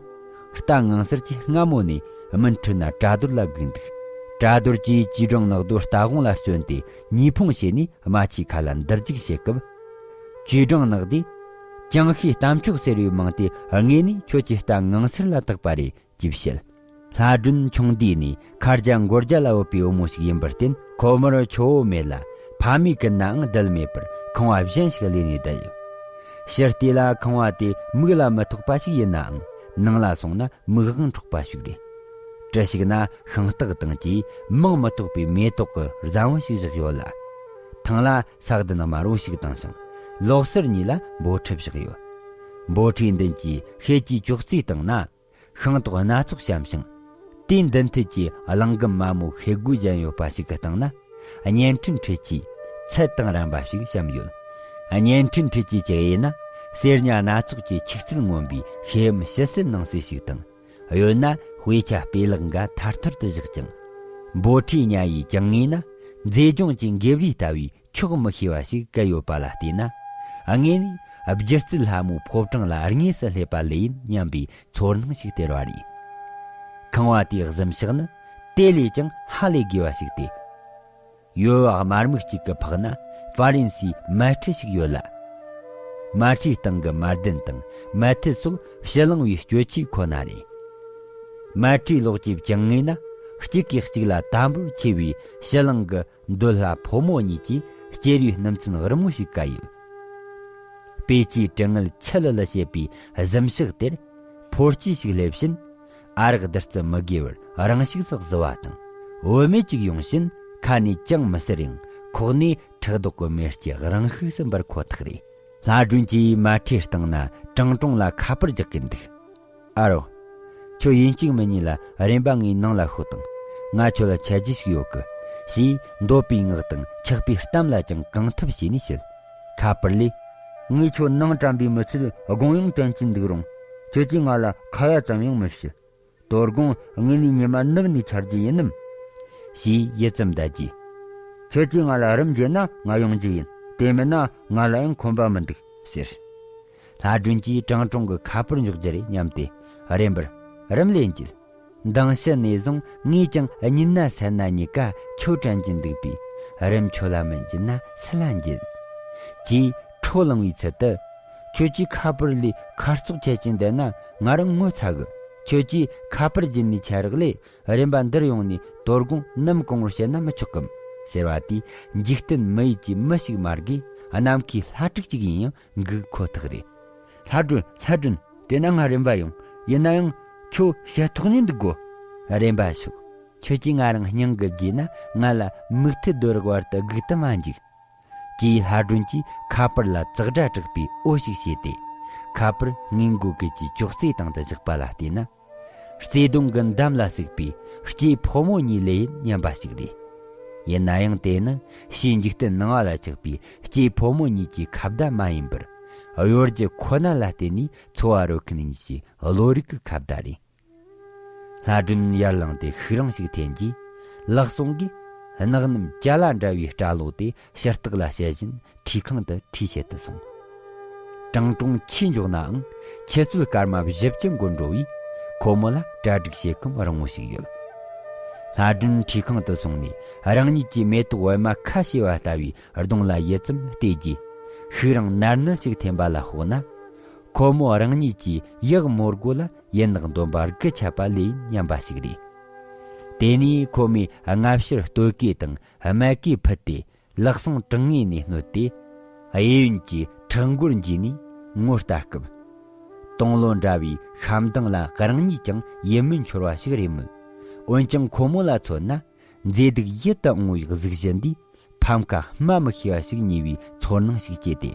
རྟ་ངང་གསེར་གྱི་སྔ་མོ་ནས་སྨིན་འཕྲུལ་སྣ་བྲ་རྡོར་ལ་སྒུག་འདུག་བྲ་རྡོར་གྱིས་ཅུས་ཀྲང་ནག་རྡོ་རྟ་དབང་ལ་བརྩོན་ཏེ་ཉིས་ཕུང་བྱས་ནས་རྨ་ཆུའི་ཁ་ལ་འདུར་རྒྱུག་བྱེད་སྐབས། ཅུས་ཀྲང་ནག་རྡོས། ཅང་ཤེས་གཏམ་ཆོག་ཟེར་བའི་མིང་དེ་དངོས་ནས་ཁྱོད་ཀྱི་རྟ་ངང་གསེར་ལ་བཏགས་པ་རེད། ཅེས་བཤད། ལྷ་སྒྲོན་ཆུང་དུས་ནས་ཁ་རྒྱ་མགོ་རྒྱ་ལ་བུད་པའི་བུ་མོ་ཞིག་ཡིན་པར་བརྟེན། ཁོ་མོར་ཆུ་བོ་མེད་ལ་ཕ་མས་ཀུན་ནའང་བསྡད་མེད་པར་ཁང་བ་གཞན་ཞིག་གླས་ནས་བསྡད་ཡོད། ཕྱི་ལྟས་ལ་ཁང་བ་དེ་མིག་ལ་མི་ཐོགས་པ་ཞིག་ཡིན་ནའང་། ནང་ལ་སོང་ན་མིག་དབང་འཕྲོག་པ་ཞིག་རེད། གྲུ་ཞིག་ན་ཤིང་སྟག་དང་བཅས་མིང་མི་ཐོགས་པའི་མེ་ཏོག་གི་རྫ་བོན་ཞིག་བཞག་ཡོད་ལ། ཐང་ལ་ས་གདན་དམར་བོ་ཞིག་བཏིང་ཞིང་། ལོགས་སར་གཉིས་ལ་འབོལ་ཁྲི་བཞག་ཡོད། འབོལ་ཁྲིའི་མདུན་གྱི་ཤེལ་གྱི་ཅོག་ཙེའི་སྟེང་ན། ཤིང་ཏོག་སྣ་ཚོགས་བཤམས་ཤིང་། དེའི་མདུན་ཐད་ཀྱི་གླང་སྒམ་དམར་མོ་ཤེལ་སྒོས་བརྒྱན་ཡོད་པ་ཞིག་གི་སྟེང་ན། བརྙན་འཕྲིན་འཕྲུལ་ཆས་ཚད་དང་རན་པ་ཞིག་བཤམས་ཡོད། བརྙན་འཕྲིན་འཕྲུལ་ཆས་ཀྱི་དབྱེ་ན། གསེར་ཉ་སྣ་ཚོགས་ཀྱི་ཆིག་རྩིས་མངོན་པའི་ཤེལ་ཡམ་ཕྱི་གསལ་ནང་གསལ་ཞིག་དང་། གཡོན་ན་དཔེ་ཆ་དཔེ་ལེགས་འགའ་ཐར་ཐོར་དུ་བཞག་ཅིང་། འབོལ་ཁྲིའི་ཉ་ཡི་གྱང་ངོས་ན། མཛེས་ལྗོངས་ཀྱི་འགེབ་རིས་ལྟ་བུའི་ཆོག་མི་ཤེས་པ་ཞིག་བཀལ་ཡོད་པ་ལ་བལྟས་ན། དངོས་གནས་སྒྱུ་རྩལ་ལྷ་མོའི་ཕོ་བྲང་ལ་དངོས་སུ་སླེབས་པ་ལོས་ཡིན་སྙམ་པའི་ཚོར་སྣང་ཞིག་སྟེར་བ་རེད། ཁང་བ་དེའི་གཟིམ་ཤག་ནི་དེ་ལས་ཀྱང་ཧ་ལས་དགོས་པ་ཞིག་སྟེ། ཡོལ་བ་དམར་མིག་ཅིག་གི་ཕག་ན་ཧྥ་རན་སིའི་མལ་ཁྲི་ཞིག་ཡོད་ལ། མལ་ཁྲིའི་སྟེང་གི་མལ་གདན་དང་མལ་ཐུལ་སོགས་ཕྱི་གླིང་བའི་སྤྱོད་ཆས་ཁོ་ན་རེད། མལ་ཁྲིའི་ལོགས་ཀྱི་གྱང་ངོས་ན་གཅིག་གིས་གཅིག་ལ་དམ་པོར་ཆས་པའི་ཕྱི་གླིང་གི་འདོད་ལྷ་ཕོ་མོ་གཉིས་ཀྱིས་སྐྱེས་རུའི་སྣུམ་ཚན་རི་མོ་ཞིག་བཀལ་ཡོད། དཔེ་ཆའི་དྲི་ངད་ཆུ་ལི་ལི་བྱེད་པའི་གཟིམ་ཤག་དེར་ཕོ་སྐྱེས་ཤིག་སླེབས་ཕྱིན། ཨ་རག་བདུད་རྩི་མི་དགོས་པར་རང་ཤུགས་སུ་བཟི་བ་དང་། བུད་མེད་ཅིག་ཡོང་ཕྱིན། ཁ་ནས་ཅང་མི་ཟེར་ཡང་ཁོག་ནས་ཁྲག་མདོག་གི་མེ་ལྕེ་རང་ཤུགས་སུ་འབར་ཁོ་ཐག་རེད། ལྷ་སྒྲོན་གྱིས་མལ་ཁྲིའི་སྟེང་ན་ཀྲང་ཀྲུང་ལ་ཁ་པར་རྒྱག་གིན་འདུག་ཨ་རོ། ཁྱོད་ཡིན་གཅིག་མིན་གཉིས་ལ་རེམ་པ་ངའི་ནང་ལ་ཤོག་དང་། ང་ཁྱོད་ལ་འཆད་རྒྱུ་ཞིག་ཡོད་གི། ཞེས་འདོད་པའི་ངག་དང་ཆགས་པའི་གཏམ་ལ་ཀྱང་གང་ཐུབ་བྱས་ནས་བཤད། ཁ་པར་ལས། ངས་ཁྱོད་ནང་དྲན་པའི་མི་ཚུལ་དགོངས་ཡངས་དྲན་གྱིན་འདུག་རུང་། ཁྱོད་ཀྱིས་ང་ལ་ཁ་ཡ་ཙམ་ཡང་མི་བྱེད། དོ་དགོང་དངོས་ནས་ཉི་མ་ནུབ་ནས་འཆར་རྒྱུ་ཡིན་ནམ། ཞེས་ཡིད་ཙམ་བདའ་རྗེས། ཁྱོད་ཀྱིས་ང་ལ་རུམ་བརྗེས་ན་ང་ཡོང་རྒྱུ་ཡིན། དེ་མིན་ན་ང་ལ་ཡང་ཁོམ་པ་མི་འདུག་ཟེར། ལྷ་སྒྲོན་གྱིས་ཀྲང་ཀྲུང་གི་ཁ་པར་འཇོག་རྒྱུ་རེད་སྙམ་སྟེ་རེམ་པར་རུམ་ལས་འགྱེལ། མདང་ཕྱི་ནས་བཟུང་ངས་ཀྱང་གཉིད་ན་སད་ན་གཉིས་ཀ་ཁྱོད་དྲན་གྱིན་འདུག་པས། རུམ་ཁྱོད་ལ་མི་འགྱེལ་ན་སུ་ལ་འགྱེལ། ཅེས་ཁྲོ་ལངས་པའི་ཚུལ་དུ། ཁྱོད་ཀྱིས་ཁ་པར་ལས་ཁ་བཙོག་ཁྱེར་གྱིན་བསྡད་ན་ང་རང་ངོ་ཚ་གི། ཁྱོད་ཀྱིས་ཁ་པར་བརྒྱུད་ནས་ཁྱེད་རག་ལས་རིམ་པ་འདིར་ཡོང་ནས་དོ་དགོང་ནམ་གང་བོར་བཤད་ན་མི་ཆོག་གམ་ཟེར་བ་དེས་འཇིག་རྟེན་མི་ཡུལ་གྱི་མི་ཞིག་མ་དགོས། ནམ་མཁའི་ལྷ་ཕྲུག་ཅིག་ཡིན་ཡང་འགུག་ཁོ་ཐག་རེད། ལྷ་སྒྲོན། ལྷ་སྒྲོན། དེ་ན་ང་རིམ་པ་ཡོང་། ཡིན་ན་ཡང་ཁྱོད་བཤད་ཐོག་ནས་འདུག་གོ། རིམ་པ་ཤོག་ཁྱོད་ཀྱིས་ང་རང་སྙིང་གི་རྗེས་ན་ང་ལ་མིག་མཐིལ་རྡོ་རག་བར་དུ་སྒུག་ཏུ་མ་འཇུག་ཅེས་ལྷ་སྒྲོན་གྱིས་ཁ་པར་ལ་ཙག་སྒྲ་གྲགས་པའི་འོ་ཞིག་བྱས་ཏེ། ཁ་པར་སྔས་མགོ་གི་ཅོག་ཙེའི་སྟེང་དུ་བཞག་པ་ལ་བལྟས་ན། བརྩེ་གདུང་གི་འདམ་ལ་ཟུག་པའི་སྐྱེས་ཕོ་མོ་གཉིས་ལོས་ཡིན་སྙམ་པ་ཞིག་རེད། ཡིན་ན་ཡང་དེ་ནི་ཕྱིའི་འཇིག་རྟེན་སྣང་བ་ལ་ཆགས་པའི་སྐྱེས་ཕོ་མོ་གཉིས་ཀྱི་ཁ་བརྡ་མ་ཡིན་པར། གཡོ་སྒྱུ་ཁོ་ན་ལ་བརྟེན་ནས་འཚོ་བ་རོལ་མཁན་གཉིས་ཀྱི་བློ་རིག་གི་ཁ་བརྡ་རེད། ལྷ་སྒྲོན་ཡར་ལངས་ཏེ་ཤུགས་རིང་ཞིག་འཐེན་རྗེས། ལག་ཟུང་གིས་ནག་སྣུམ་ཅ་ལ་འདྲ་བའི་སྐྲ་ལོ་དེ་ཕྱི་ལྟག་ལ་བཤལ་བཞིན་ཁྲུས་ཁང་དུ་ཁྲུས་བྱེད་དུ་སོང་། ཀྲང་ཀྲུང་ཆེས་མགྱོགས་ནའང་ཁྱེད་ཚོའི་སྐར་མ་བཞི་བཅུ་འགོར་འགྲོ་བས། ཁོ་མོ་ལ་གྲ་སྒྲིག་བྱེད་ཁོམ་རིང་མོ་ཞིག་ཡོད། ལྷ་སྒྲོན་ཁྲུས་ཁང་དུ་སོང་ནས་རང་ཉིད་ཀྱི་མེ་ཏོག་པད་མ་ཁ་ཕྱེ་བ་ལྟ་བུའི་གདོང་ལ་ཡིད་ཙམ་བལྟས་རྗེས། ཤུགས་རིང་ནར་ནར་ཞིག་འཐེན་པ་ལ་དཔག་ན། ཁོ་མོ་རང་ཉིད་ཀྱི་ཡག་མོ་སྒོ་ལ་ཡན་ལག་འདོན་པ་རྒུད་ཆད་པ་ལོས་ཡིན་སྙམ་པ་ཞིག་རེད། དེ་ནས་ཁོ་མོས་སྔ་ཕྱིར་སྟོད་གོས་དང་སྨད་གོས་ཕུད་དེ། ལག་ཟུང་གྲང་ངེས་ནས་བསྣོལ་ཏེ། གཡས་གཡོན་གྱི་ཁྲག་མགོར་འགྱེལ་ནས་ངོ་ལྟ་སྐབས། སྟོང་ལོ་འདྲ་བའི་ཤ་མདངས་ལ་རང་ཉིད་ཀྱང་ཡིད་སྨོན་འཆོར་བ་ཞིག་རེད་མོད། འོན་ཀྱང་ཁོ་མོ་ལ་མཚོན་ན། མཛེས་སྡུག་ཡིད་དུ་འོང་བའི་གཟུགས་གཞི་འདིས་ཕམ་ཁ་སྨྲ་མི་ཤེས་པ་ཞིག་ཉོས་པའི་ཚོར་སྣང་ཞིག་སྐྱེས་ཏེ།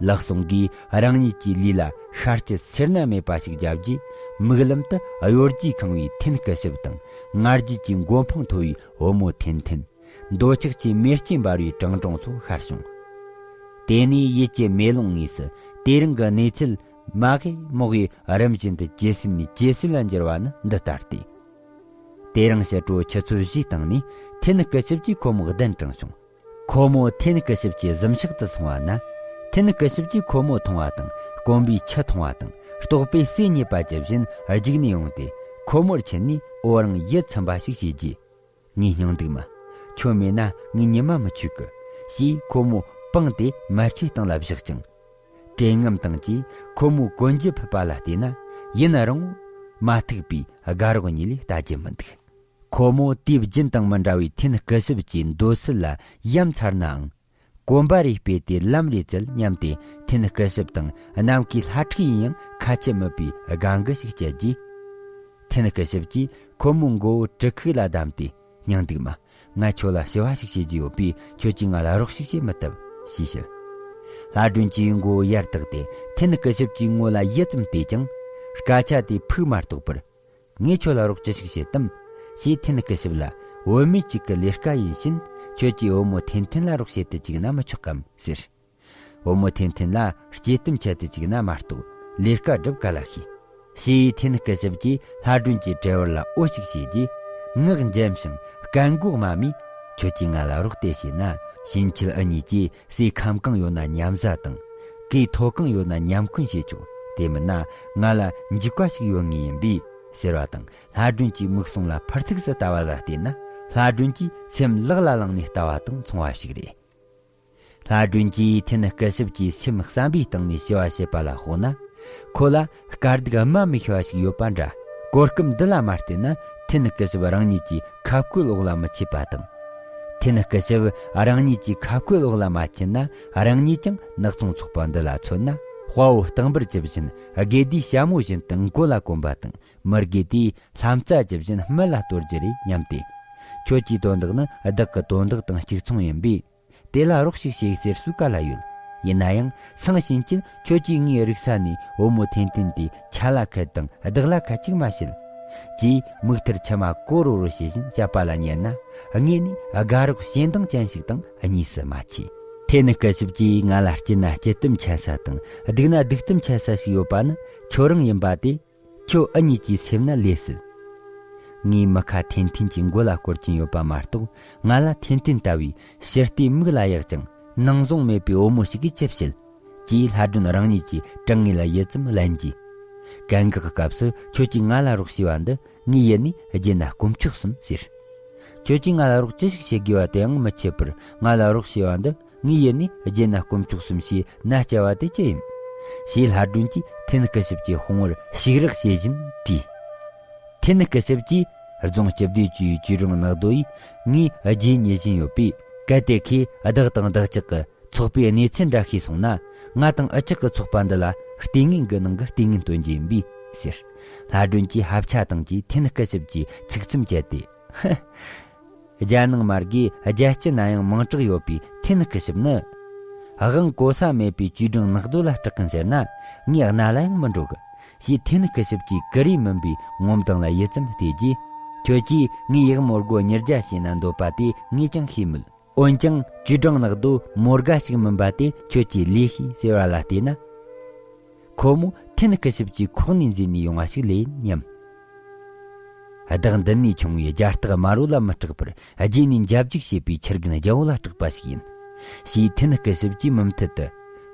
ལག་ཟུང་གིས་རང་ཉིད་ཀྱི་ལུས་ལ་ཤ་སྐྱི་སེར་སྣ་མེད་པ་ཞིག་བརྒྱབ་རྗེས། མིག་ལམ་དུ་གཡོ་སྒྱུས་ཁེངས་པའི་ཐེན་སྐུ་ཞབས་དང་། ང་རྒྱལ་གྱི་མགོ་འཕང་མཐོ་བའི་བུ་མོ་ཐེན་ཐེན། འདོད་ཆགས་ཀྱི་མེ་ལྕེ་འབར་བའི་བྲང་གྲོང་ཚོ་ཤར་བྱུང་། དེ་ནས་ཡིད་ཀྱི་མེ་ལོང་ངོས་སུ་དེ་རིང་གི་གནས་ཚུལ་མ་གི་མོག་གི་རིམ་བཞིན་དུ་ཇེ་སྲིད་ནས་ཇེ་སྲིད་ལ་འགྱུར་བ་ནི་འདི་ལྟར་ཏེ། དེ་རིང་ཕྱི་དྲོ་ཆུ་ཚོད་བཞིའི་སྟེང་ནས་ཐེན་སྐུ་ཞབས་ཀྱིས་ཁོ་མོ་གདན་དྲངས་བྱུང་། ཁོ་མོ་ཐེན་སྐུ་ཞབས་ཀྱི་གཟིམ་ཤག་ཏུ་སོང་བ་ན། ཐེན་སྐུ་ཞབས་ཀྱིས་ཁོ་མོ་མཐོང་བ་དང་དཀོན་པའི་ཆུ་འཐུང་བ་དང་རྟོགས་པའི་སྲས་རྙེད་པ་ཇི་བཞིན་རྒྱུགས་ནས་ཡོང་སྟེ། ཁོ་མོར་ཁྱེར་ནས་འོ་རང་ཡིད་ཚིམ་པ་ཞིག་བྱས་རྗེས། ངའི་སྙིང་སྡུག་མ། ཁྱོད་མེད་ན་ངའི་ཉི་མ་མི་འཆོལ་གི། ཞེས་ཁོ་མོ་པང་དེ་མལ་ཁྲིའི་སྟེང་ལ་བཞག་ཅིང་། དྲན་ངམ་དང་བཅས་ཁོ་མོའི་གོན་རྒྱུ་ཕུད་པ་ལ་བལྟས་ན། ཡུན་རིང་བོ་མ་ཐུག་པའི་དགའ་རོགས་གཉིད་ལས་ལྟ་རྒྱུ་མི་འདུག་ཁོ་མོ་དུས་རྒྱུན་དང་མི་འདྲ་བའི་ཐེན་སྐུ་ཞབས་ཀྱི་འདོད་སྲེད་ལ་ཡ་མཚར་ནའང་། གོམ་པ་རེ་སྤོས་ཏེ་ལམ་རེ་བཙལ་སྙམ་སྟེ། ཐེན་སྐུ་ཞབས་དང་ནམ་མཁའི་ལྷ་ཕྲུག་ཡིན་ཡང་ཁ་ཆད་མེད་པའི་དགའ་མགུ་ཞིག་སྐྱེས་རྗེས། ཐེན་སྐུ་ཞབས་ཀྱིས་ཁོ་མོའི་མགོ་བོ་གྲི་ཁུག་ལ་བསྡམས་ཏེ། སྙིང་སྡུག་མ། ང་ཁྱོད་ལ་ཞུ་བ་ཞིག་བྱེད་རྒྱུ་ཡོད་པས། ཁྱོད་ཀྱིས་ང་ལ་རོགས་ཤིག་བྱེད་མི་ཐུབ། ཞེས་བཤད། ལྷ་སྒྲོན་གྱིས་མགོ་བོ་ཡར་བཏེགས་ཏེ། ཐེན་སྐུ་ཞབས་ཀྱི་ངོ་ལ་ཡིད་ཙམ་བལྟས་ཀྱང་། སྐད་ཆ་དེ་ཕུགས་མ་རྟོགས་པར། ངས་ཁྱོད་ལ་རོགས་ཅི་ཞིག་བྱེད་དམ། ཞེས་ཐེན་སྐུ་ཞབས་ལ། བུད་མེད་ཅིག་གི་ལས་ཀ་ཡིན་ཕྱིན། ཁྱོད་ཀྱིས་བུ་མོ་ཐེན་ཐེན་ལ་རོགས་བྱེད་དུ་བཅུག་ན་མི་ཆོག་གམ་ཟེར། བུ་མོ་ཐེན་ཐེན་ལ་སྐྱེ་གཏམ་འཆད་དུ་བཅུག་ན་མ་གཏོགས་ལས་ཀ་སྒྲུབ་ག་ལ་ཤེས། ཞེས་ཐེན་སྐུ་ཞབས་ཀྱིས་ལྷ་སྒྲོན་གྱི་དྲི་བར་ལ་འོ་ཞིག་བྱས་རྗེས། ངག་འཇམ་ཞིང་སྐད་མགོ་དམའ་མོས། ཁྱོད་ཀྱིས་ང་ལ་རོགས་དེ་བྱས་ན། ཕྱིན་ཆད་འུ་གཉིས་ཀྱིས་ཟས་ཁམ་གང་ཡོད་ན་མཉམ་ཟ་དང་། གོས་ཐོག་གང་ཡོད་ན་མཉམ་གོན་བྱེད་ཆོག་དེ་མིན་ན་ང་ལ་འཇིགས་པ་ཞིག་ཡོང་ངེས་ཡིན་པས། ཟེར་བ་དང་ལྷ་སྒྲོན་གྱི་མིག་ཟུང་ལ་ཕར་ཚིགས་སུ་ལྟ་བ་ལ་བལྟས་ན། ལྷ་སྒྲོན་གྱི་སེམས་ལག་ལ་བླངས་ནས་ལྟ་བ་དང་མཚུངས་པ་ཞིག་རེད། ལྷ་སྒྲོན་གྱིས་ཐེན་སྐུ་ཞབས་ཀྱི་སེམས་བསམ་པའི་སྟེང་ནས་ཞི་བ་བྱེད་པ་ལ་དཔགས་ན། ཁོ་ལ་དཀའ་སྡུག་སྨྲ་མི་ཤེས་པ་ཞིག་ཡོད་པ་འདྲ། གོ་སྐབས་འདི་ལ་མ་བལྟས་ན། ཐེན་སྐུ་ཞབས་རང་ཉིད་ཀྱི་ཁ་བཀོད་འོག་ལ་མི་ཆུད་པ་དང་། ཐེན་སྐུ་ཞབས་རང་ཉིད་ཀྱི་ཁ་བཀོད་འོག་ལ་མ་ཆུད་ན། རང་ཉིད་ཀྱང་ནག་ཚོང་ཚོགས་པ་འདི་ལ་མཚོན་ན། དཔའ་བོ་ལྟག་འབུར་ཇི་བཞིན་དགེ་སྡིག་ཞྭ་མོ་བཞིན་དུ་མགོ་ལ་གོན་པ་དང་། མི་དགེ་དེས་ལྷ་རྩ་ཇི་བཞིན་སྨད་ལ་གཏོར་རྒྱུ་རེད་སྙམ་སྟེ། ཁྱོད་ཀྱི་དོན་དག་ནི་བདག་གི་དོན་དག་དང་གཅིག་མཚུངས་ཡིན་པས། དེ་ལ་རོགས་ཤིག་བྱེད་ཟེར་སུ་ག་ལ་ཡོད། ཡིན་ན་ཡང་སང་ཕྱིན་ཆད་ཁྱོད་ཀྱིས་ངའི་རིག་ས་ནས་བུ་མོ་ཐེན་ཐེན་དེ་ཆ་ལ་ཁད་དང་བདག་ལ་ཁད་ཅིག་མ་བྱེད། ཅེས་མིག་མཐར་མཆི་མ་ཀོ་རོ་རོ་བྱེད་བཞིན་བཤད་པ་ལ་ཉན་ན། དངོས་ནས་དགའ་རོགས་ཞེ་འདང་ཅན་ཞིག་དང་གཉིས་སུ་མ་མཆིས། ཐེན་སྐུ་ཞབས་ཀྱིས་ང་ལ་སྐྱིད་ན་སྐྱིད་གཏམ་འཆད་ས་དང་སྡུག་ན་སྡུག་གཏམ་འཆད་ས་ཞིག་ཡོད་པ་ནི་ཁྱོད་རང་ཡིན་པ་དེ། ཁྱོད་འུ་གཉིས་ཀྱི་སེམས་ན་ལས་སྲིད། ངའི་མི་ཁ་ཐེན་ཐེན་གྱི་མགོ་ལ་བསྐོར་གྱིན་ཡོད་པ་མ་གཏོགས། ང་ལ་ཐེན་ཐེན་ལྟ་བུའི་ཕྱི་ལྟས་མིག་ལ་ཡག་ཅིང་ནང་བཟང་མེད་པའི་བུ་མོ་ཞིག་གིས་ཅི་བྱེད། ཅེས་ལྷ་སྒྲོན་རང་ཉིད་ཀྱི་དྲང་ངེས་ལ་ཡིད་ཙམ་གླེན་གྱིས། གན་འགག་གི་སྐབས་སུ་ཁྱོད་ཀྱིས་ང་ལ་རོགས་བྱས་པ་འདི་ངའི་ཡིད་ནས་བརྗེད་ན་དཀོན་མཆོག་གསུམ་ཟེར། ཁྱོད་ཀྱིས་ང་ལ་རོགས་ཅི་ཞིག་བྱེད་དགོས་པ་དེའང་མི་ཆད་པར་ང་ལ་རོགས་བྱས་པ་འདི། ངའི་ཡིད་ནས་བརྗེད་ན་དཀོན་མཆོག་གསུམ་ཞེས་མནའ་བསྐྱལ་བ་དེ་ཅི་ཡིན། ཞེས་ལྷ་སྒྲོན་གྱིས་ཐེན་སྐུ་ཞབས་ཀྱི་དཔུང་བར་ཞིག་རེག་བྱེད་བཞིན་དྲིས། ཐེན་སྐུ་ཞབས་ཀྱིས་རྫོང་སྤྱི་བདེ་ཅུའི་ཅུས་ཀྲང་ནག་རྡོ་ཡིས་ངའི་རྗེས་ཉེ་བཞིན་ཡོད་པས། གལ་ཏེ་ཁོས་བདག་དང་བདག་ཅག་གི་ཚོགས་པའི་གནས་ཚུལ་འདྲ་ཤེས་སོང་ན། ང་དང་འུ་ཅག་གི་ཚོགས་པ་འདི་ལ་ལྟས་ངན་གྱི་ནང་གི་ལྟས་ངན་སྟོན་རྒྱུ་ཡིན་པས་ཟེར། ལྷ་སྒྲོན་གྱིས་ཧབ་ཆ་བཏང་རྗེས་ཐེན་སྐུ་ཞབས་ཀྱི་ཚིག་མཚམས་བཅད་དེ། ཧི། རྒྱལ་ནང་མ་དགོས་རྒྱལ་སྤྱི་ན་ཡང་མིང་གྲགས་ཡོད་པའི་ཐེན་སྐུ་ཞབས་ནི། དབང་གོ་ས་མེད་པའི་ཅུས་ཀྲང་ནག་རྡོ་ལ་སྐྲག་གིན་ཟེར་ན་ངའི་རྣ་ལ་ཡང་མི་འགྲོ་གི། ཞེས་ཐེན་སྐུ་ཞབས་ཀྱིས་ཀུ་རེ་མིན་པའི་ངོ་མདངས་ལ་ཡིད་ཙམ་བལྟས་རྗེས། ཁྱོད་ཀྱིས་ངའི་ཡག་མོ་སྒོ་ཉི་བརྒྱ་བྱས་ན་འདོད་པ་དེ་ངས་ཀྱང་ཤེས་མོད། འོན་ཀྱང་ཅུས་ཀྲང་ནག་རྡོ་མོ་དགའ་ཞིག་མིན་པ་དེ་ཁྱོད་ཀྱིས་ལོས་ཤེས་ཟེར་བ་ལ་བལྟས་ན། ཁོ་མོ་ཐེན་སྐུ་ཞབས་ཀྱི་ཁོག་ནས་འཛུལ་ནས་ཡོང་བ་ཞིག་ལོས་ཡིན་སྙམ། བདག་འདི་ནས་ཆུང་བའི་རྒྱ་སྟག་དམར་བོ་ལ་མི་སྐྲག་པར་རྗེས་ནས་འཇབ་རྒྱུག་བྱེད་པའི་ཁྱི་རྒན་རྒྱལ་བོ་ལ་སྐྲག་པ་ཞིག་ཡིན། ཞེས་ཐེན་སྐུ་ཞབས་ཀྱིས་མུ་མཐུད་དུ།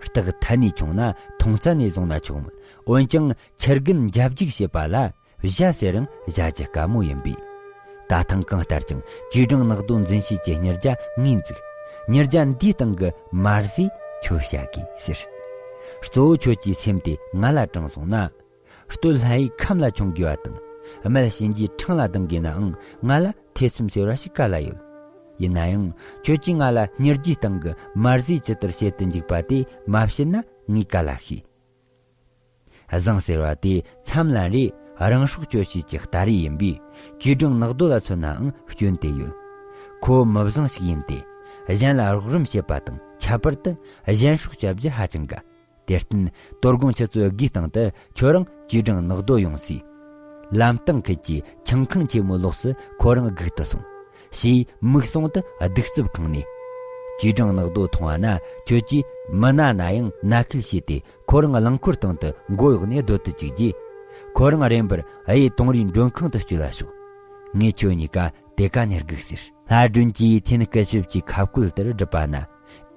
སྟག་ཐ་ནས་ཆུང་ན་མཐོང་རྩ་ནས་བཟུང་ན་ཆོག་མོད། འོན་ཀྱང་ཁྱི་རྒན་འཇབ་རྒྱུག་བྱེད་པ་ལ། བཞའ་ཟེར་རང་བཞའ་རྒྱུ་དཀའ་མོ་ཡིན་པས། ད་ཐེངས་གང་ལྟར་ཀྱང་ཅུས་ཀྲང་ནག་རྡོ་འཛིན་བྱེད་ཀྱི་ཉི་རྒྱ་ངོས་འཛུགས། ཉི་རྒྱ་འདིའི་སྟེང་གི་མར་ཟས་ཁྱོད་བཞག་གིས་ཟེར། གཙོ་བོ་ཁྱོད་ཀྱི་སེམས་དེ་ང་ལ་དྲངས་སོང་ན། སྟོད་ལྷ་ཡི་ཁམས་ལ་མཆོང་དགོས་པ་དང་། སྨད་གཤིན་རྗེའི་འཕྲང་ལ་ལྡིང་དགོས་ནའང་ང་ལ་ཐེ་ཚོམ་ཟེར་བ་ཞིག་ག་ལ་ཡོད། ཡིན་ན་ཡང་ཁྱོད་ཀྱིས་ང་ལ་ཉི་རྒྱའི་སྟེང་གི་མར་ཟས་ཇི་ལྟར་བྱེད་དུ་འཇུག་པ་དེ་མ་བྱིན་ན་ངས་ག་ལ་ཤེས། བཟང་ཟེར་བ་དེ་མཚམས་ལན་རེ་ རང་སྲོག་གཅོད་བྱེད་ཀྱི་སྟ་རེ་ཡིན་པས། ཅུས་ཀྲང་ནག་རྡོ་ལ་མཚོན་ནའང་སྐྱོན་དེ་ཡོད། ཁོ་མི་བཟང་ཞིག་ཡིན་ཏེ། གཞན་ལ་རོགས་རམ་བྱེད་པ་དང་ཁྱད་པར་དུ་གཞན་སྲོག་བསྐྱབ་རྒྱུར་ཧ་ཅང་དགའ། དེར་བརྟེན། དོ་དགོང་ཁྱེད་ཚོའི་དགུའི་སྟེང་དུ་ཁྱོད་རང་ཅུས་ཀྲང་ནག་རྡོ་ཡོང་སའི་ལམ་སྟེང་ཁུལ་གྱི་ཆང་ཁང་ཆེན་མོའི་ལོགས་སུ་ཁོ་རང་སྒུག་ཏུ་སོང་། ཞེས་མིག་ཟུང་དུ་གདུག་རྩུབ་ཁེངས་ནས། ཅུས་ཀྲང་ནག་རྡོ་མཐོང་བ་ན། ཁྱོད་ཀྱིས་མི་ན་ན་ཡང་མནའ་ཁུལ་བྱས་ཏེ། ཁོ་རང་རླངས་འཁོར་སྟེང་དུ་མགོ་གཡོགས་ནས་སྡོད་དུ་བཅུག་རྗེས། ཁོ་རང་རེམ་པར་གཡས་དོང་རའི་མགྲོན་ཁང་དུ་བསྐྱོད་ལ་ཤོག་ངས་ཁྱོད་གཉིས་ཀ་དེ་ག་ནས་སྒུག་ཟེར། ལྷ་སྒྲོན་གྱིས་ཐེན་སྐུ་ཞབས་ཀྱི་ཁ་བཀོད་ལྟར་བསྒྲུབས་པ་ན།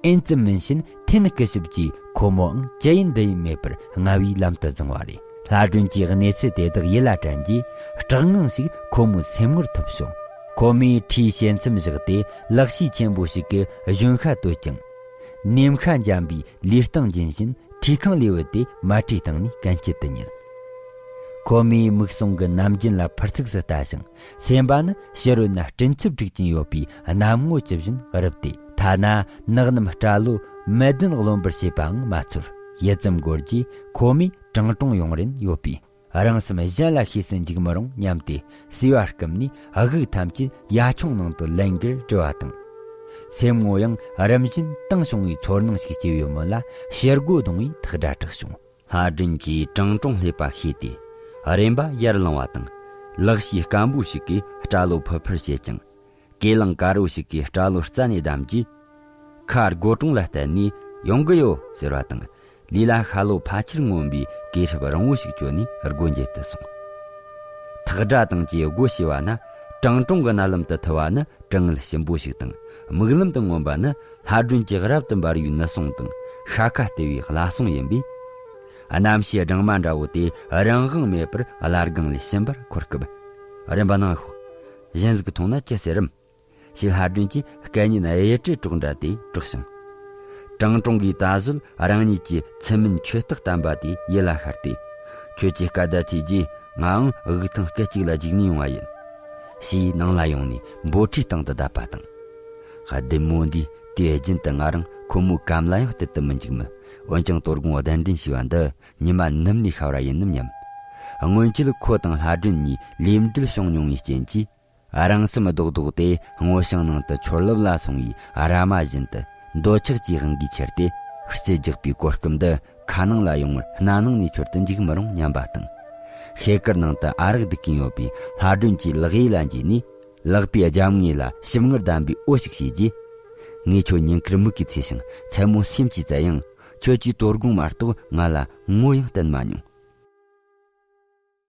ཨེན་ཙི་མིན་ཕྱིན་ཐེན་སྐུ་ཞབས་ཀྱིས་ཁོ་མོའང་ཅི་ཡིན་འདི་ཡིན་མེད་པར་རྔ་བའི་ལམ་དུ་བརྫངས་པ་རེད། ལྷ་སྒྲོན་གྱིས་གནས་ཚུལ་དེ་དག་ཡིད་ལ་དྲན་རྗེས། སྐྲག་སྣང་ཞིག་ཁོ་མོའི་སེམས་ངོར་ཐིབས་བྱུང་། ཁོ་མོས་ཁྲིའི་ཞལ་མཚམས་བཞག་སྟེ། ལག་ཤེས་ཆེན་པོ་ཞིག་གིས་གཞོན་ཤ་གཏོད་ཅིང་། ནེམ་ཤ་འཇམ་པའི་ལུས་སྟེང་འབྱིན་བཞིན། ཁྲི་ཁང་ལས་བུད་དེ་མལ་ཁྲིའི་སྟེང་ནས་གན་རྐྱལ་དུ་ཉལ། ཁོ་མོའི་མིག་ཟུང་གི་ནམ་རྒྱུན་ལ་ཕར་ཚུགས་སུ་ལྟ་ཞིང་། སེམས་པ་ནི་ཕྱི་རོལ་ན་སྤྲིན་ཚབས་དྲུག་ཅན་ཡོད་པའི་གནམ་ངོ་ཅི་བཞིན་རིབ་སྟེ། ཐ་ན་ནགས་གནམ་སྐྲ་ལོ་མེ་ལྡན་རློན་པར་བྱེད་པའང་མ་ཚོར། ཡུད་ཙམ་འགོར་རྗེས་ཁོ་མོས་ཀྲང་ཀྲུང་ཡོང་རན་ཡོད་པས། རང་སེམས་གཞན་ལ་ཤེས་སུ་འཇུག་མི་རུང་སྙམ་སྟེ། སེ་བ་བསྐུམས་ནས་དབུགས་ཐམས་ཅད་ཡ་ཆུང་ནང་དུ་ལེན་དགོས་དྲི་བ་དང་། སེམས་ངོ་ཡང་རིམ་བཞིན་དྭངས་བྱུང་བའི་ཚོར་སྣང་ཞིག་སྐྱེ་བའི་སྨོན་ལ། ཞེ་སྒོ་གདུང་བའི་ཐག་སྒྲ་གྲགས་བྱུང་། ལྷ་སྒྲོན་གྱིས་ཀྲང་ཀྲུང་སླེབས་པ་ཤེས་ཏེ། རེམ་པ་ཡར་ལངས་པ་དང་། ལག་ཤེས་སྐམ་པོ་ཞིག་གིས་སྐྲ་ལོ་ཕུར་ཕུར་བྱེད་ཅིང་། གོས་ལེན་དཀར་པོ་ཞིག་གིས་སྐྲ་ལོ་རྩ་ནས་བསྡམས་རྗེས། ཁ་སྒོ་དྲུང་ལ་གཏད་ནས། ཡོང་གི་ཡོད་ཟེར་བ་དང་། ལུས་ལ་ཤ་ལོ་ཕལ་ཆེར་མངོན་པའི་གོས་ཧྲུབ་རིང་བོ་ཞིག་གྱོན་ནས་སྒོ་འབྱེད་དུ་སོང་། ཐག་སྒྲ་དང་བཅས་སྒོ་ཕྱེ་བ་ན། ཀྲང་ཀྲུང་གི་རྣ་ལམ་དུ་ཐིམ་པ་ནི་དྲང་ངེས་ཞིམ་པོ་ཞིག་དང་། མིག་ལམ་དུ་མངོན་པ་ནི་ལྷ་སྒྲོན་གྱི་རབ་ཏུ་འབར་བའི་ནུ་གསུང་དང་ཤ་ཁ་ལྟེ་བའི་བླ་གསུང་ཡིན་པས། རྣམ་ཤེས་སྦྲང་མ་འདྲ་བོ་དེ་རང་དབང་མེད་པར་བླ་སྒང་ལས་ཕྱིན་པར་གོ་སྐབས། རིམ་པ་གནང་ཤོག་གཞན་ཟིག་མཐོང་ན་ཅི་ཟེར་རམ། ཞེས་ལྷ་སྒྲོན་གྱིས་སྐད་སྙན་གཡུ་སྒྲའི་སྒྲོག་སྒྲ་དེ་སྒྲོག་ཞིང་། ཀྲང་ཀྲུང་གིས་ད་གཟོད་རང་ཉིད་ཀྱི་ཚུལ་མིན་ཆོས་རྟགས་བསྟན་པ་དེ་ཡིད་ལ་ཤར་ཏེ། ཁྱོད་ཀྱི་སྐད་བརྡ་ཐོས་རྗེས་ངའང་དབུགས་ཐང་སྐད་ཅིག་ལ་འཇིགས་ནས་ཡོང་བ་ཡིན། ཞེས་ནང་ལ་ཡོང་ནས་འབོལ་ཁྲིའི་སྟེང་དུ་བརྡབས་པ་དང་། བདུད་མོ་འདིས་དུས་རྒྱུན་དུ་ང་རང་ཁོ་མོའི་གམ་ལ་ཡང་གཏད་དུ་མི་འཇུག་མོད། འོན་ཀྱང་དོ་དགོང་གདན་འདྲེན་བྱས་པ་འདི་ཉི་མ་ནུབ་ནས་ཤར་བ་ཡིན་ནམ་སྙམ། སྔོན་ཆད་ཁོ་དང་ལྷ་སྒྲོན་གཉིས་ལས་འབྲེལ་བྱུང་མྱོང་བའི་རྐྱེན་གྱིས། རང་སེམས་རྡོག་རྡོག་དེ་སྔོ་ཞིང་ནང་དུ་ཆུ་རླབས་ལ་སོང་བའི་ར་མ་བཞིན་དུ་འདོད་ཆགས་ཀྱི་དབང་གིས་ཁྱེར་ཏེ། རྩེ་རྒྱག་པའི་གོ་སྐབས་འདི་ཁ་ནང་ལ་ཡོང་བར་སྣ་ནང་ནས་འཆོར་དུ་འཇུག་མི་རུང་སྙམ་པ་དང་། ཤེལ་དཀར་ནང་དུ་ཨ་རག་ལྡུད་ཀྱིན་ཡོད་པའི་ལྷ་སྒྲོན་གྱི་ལག་གཡས་ལ་འཇུས་ནས། ལག་པའི་རྒྱབ་ངོས་ལ་ཞིམ་མངར་ལྡན་པའི་འོ་ཞིག་བྱས་རྗེས། ངས་ཁྱོད་ཉིན་དཀར་མིག་གིས་འཚོས་ཤིང་མཚན་མོ་སེམས་ཀྱིས་བཙལ་ཡང་། ཁྱོད་ཀྱིས་དོ་དགོང་མ་གཏོགས་ང་ལ་ངོ་ཡང་བསྟན་མ་མྱོང་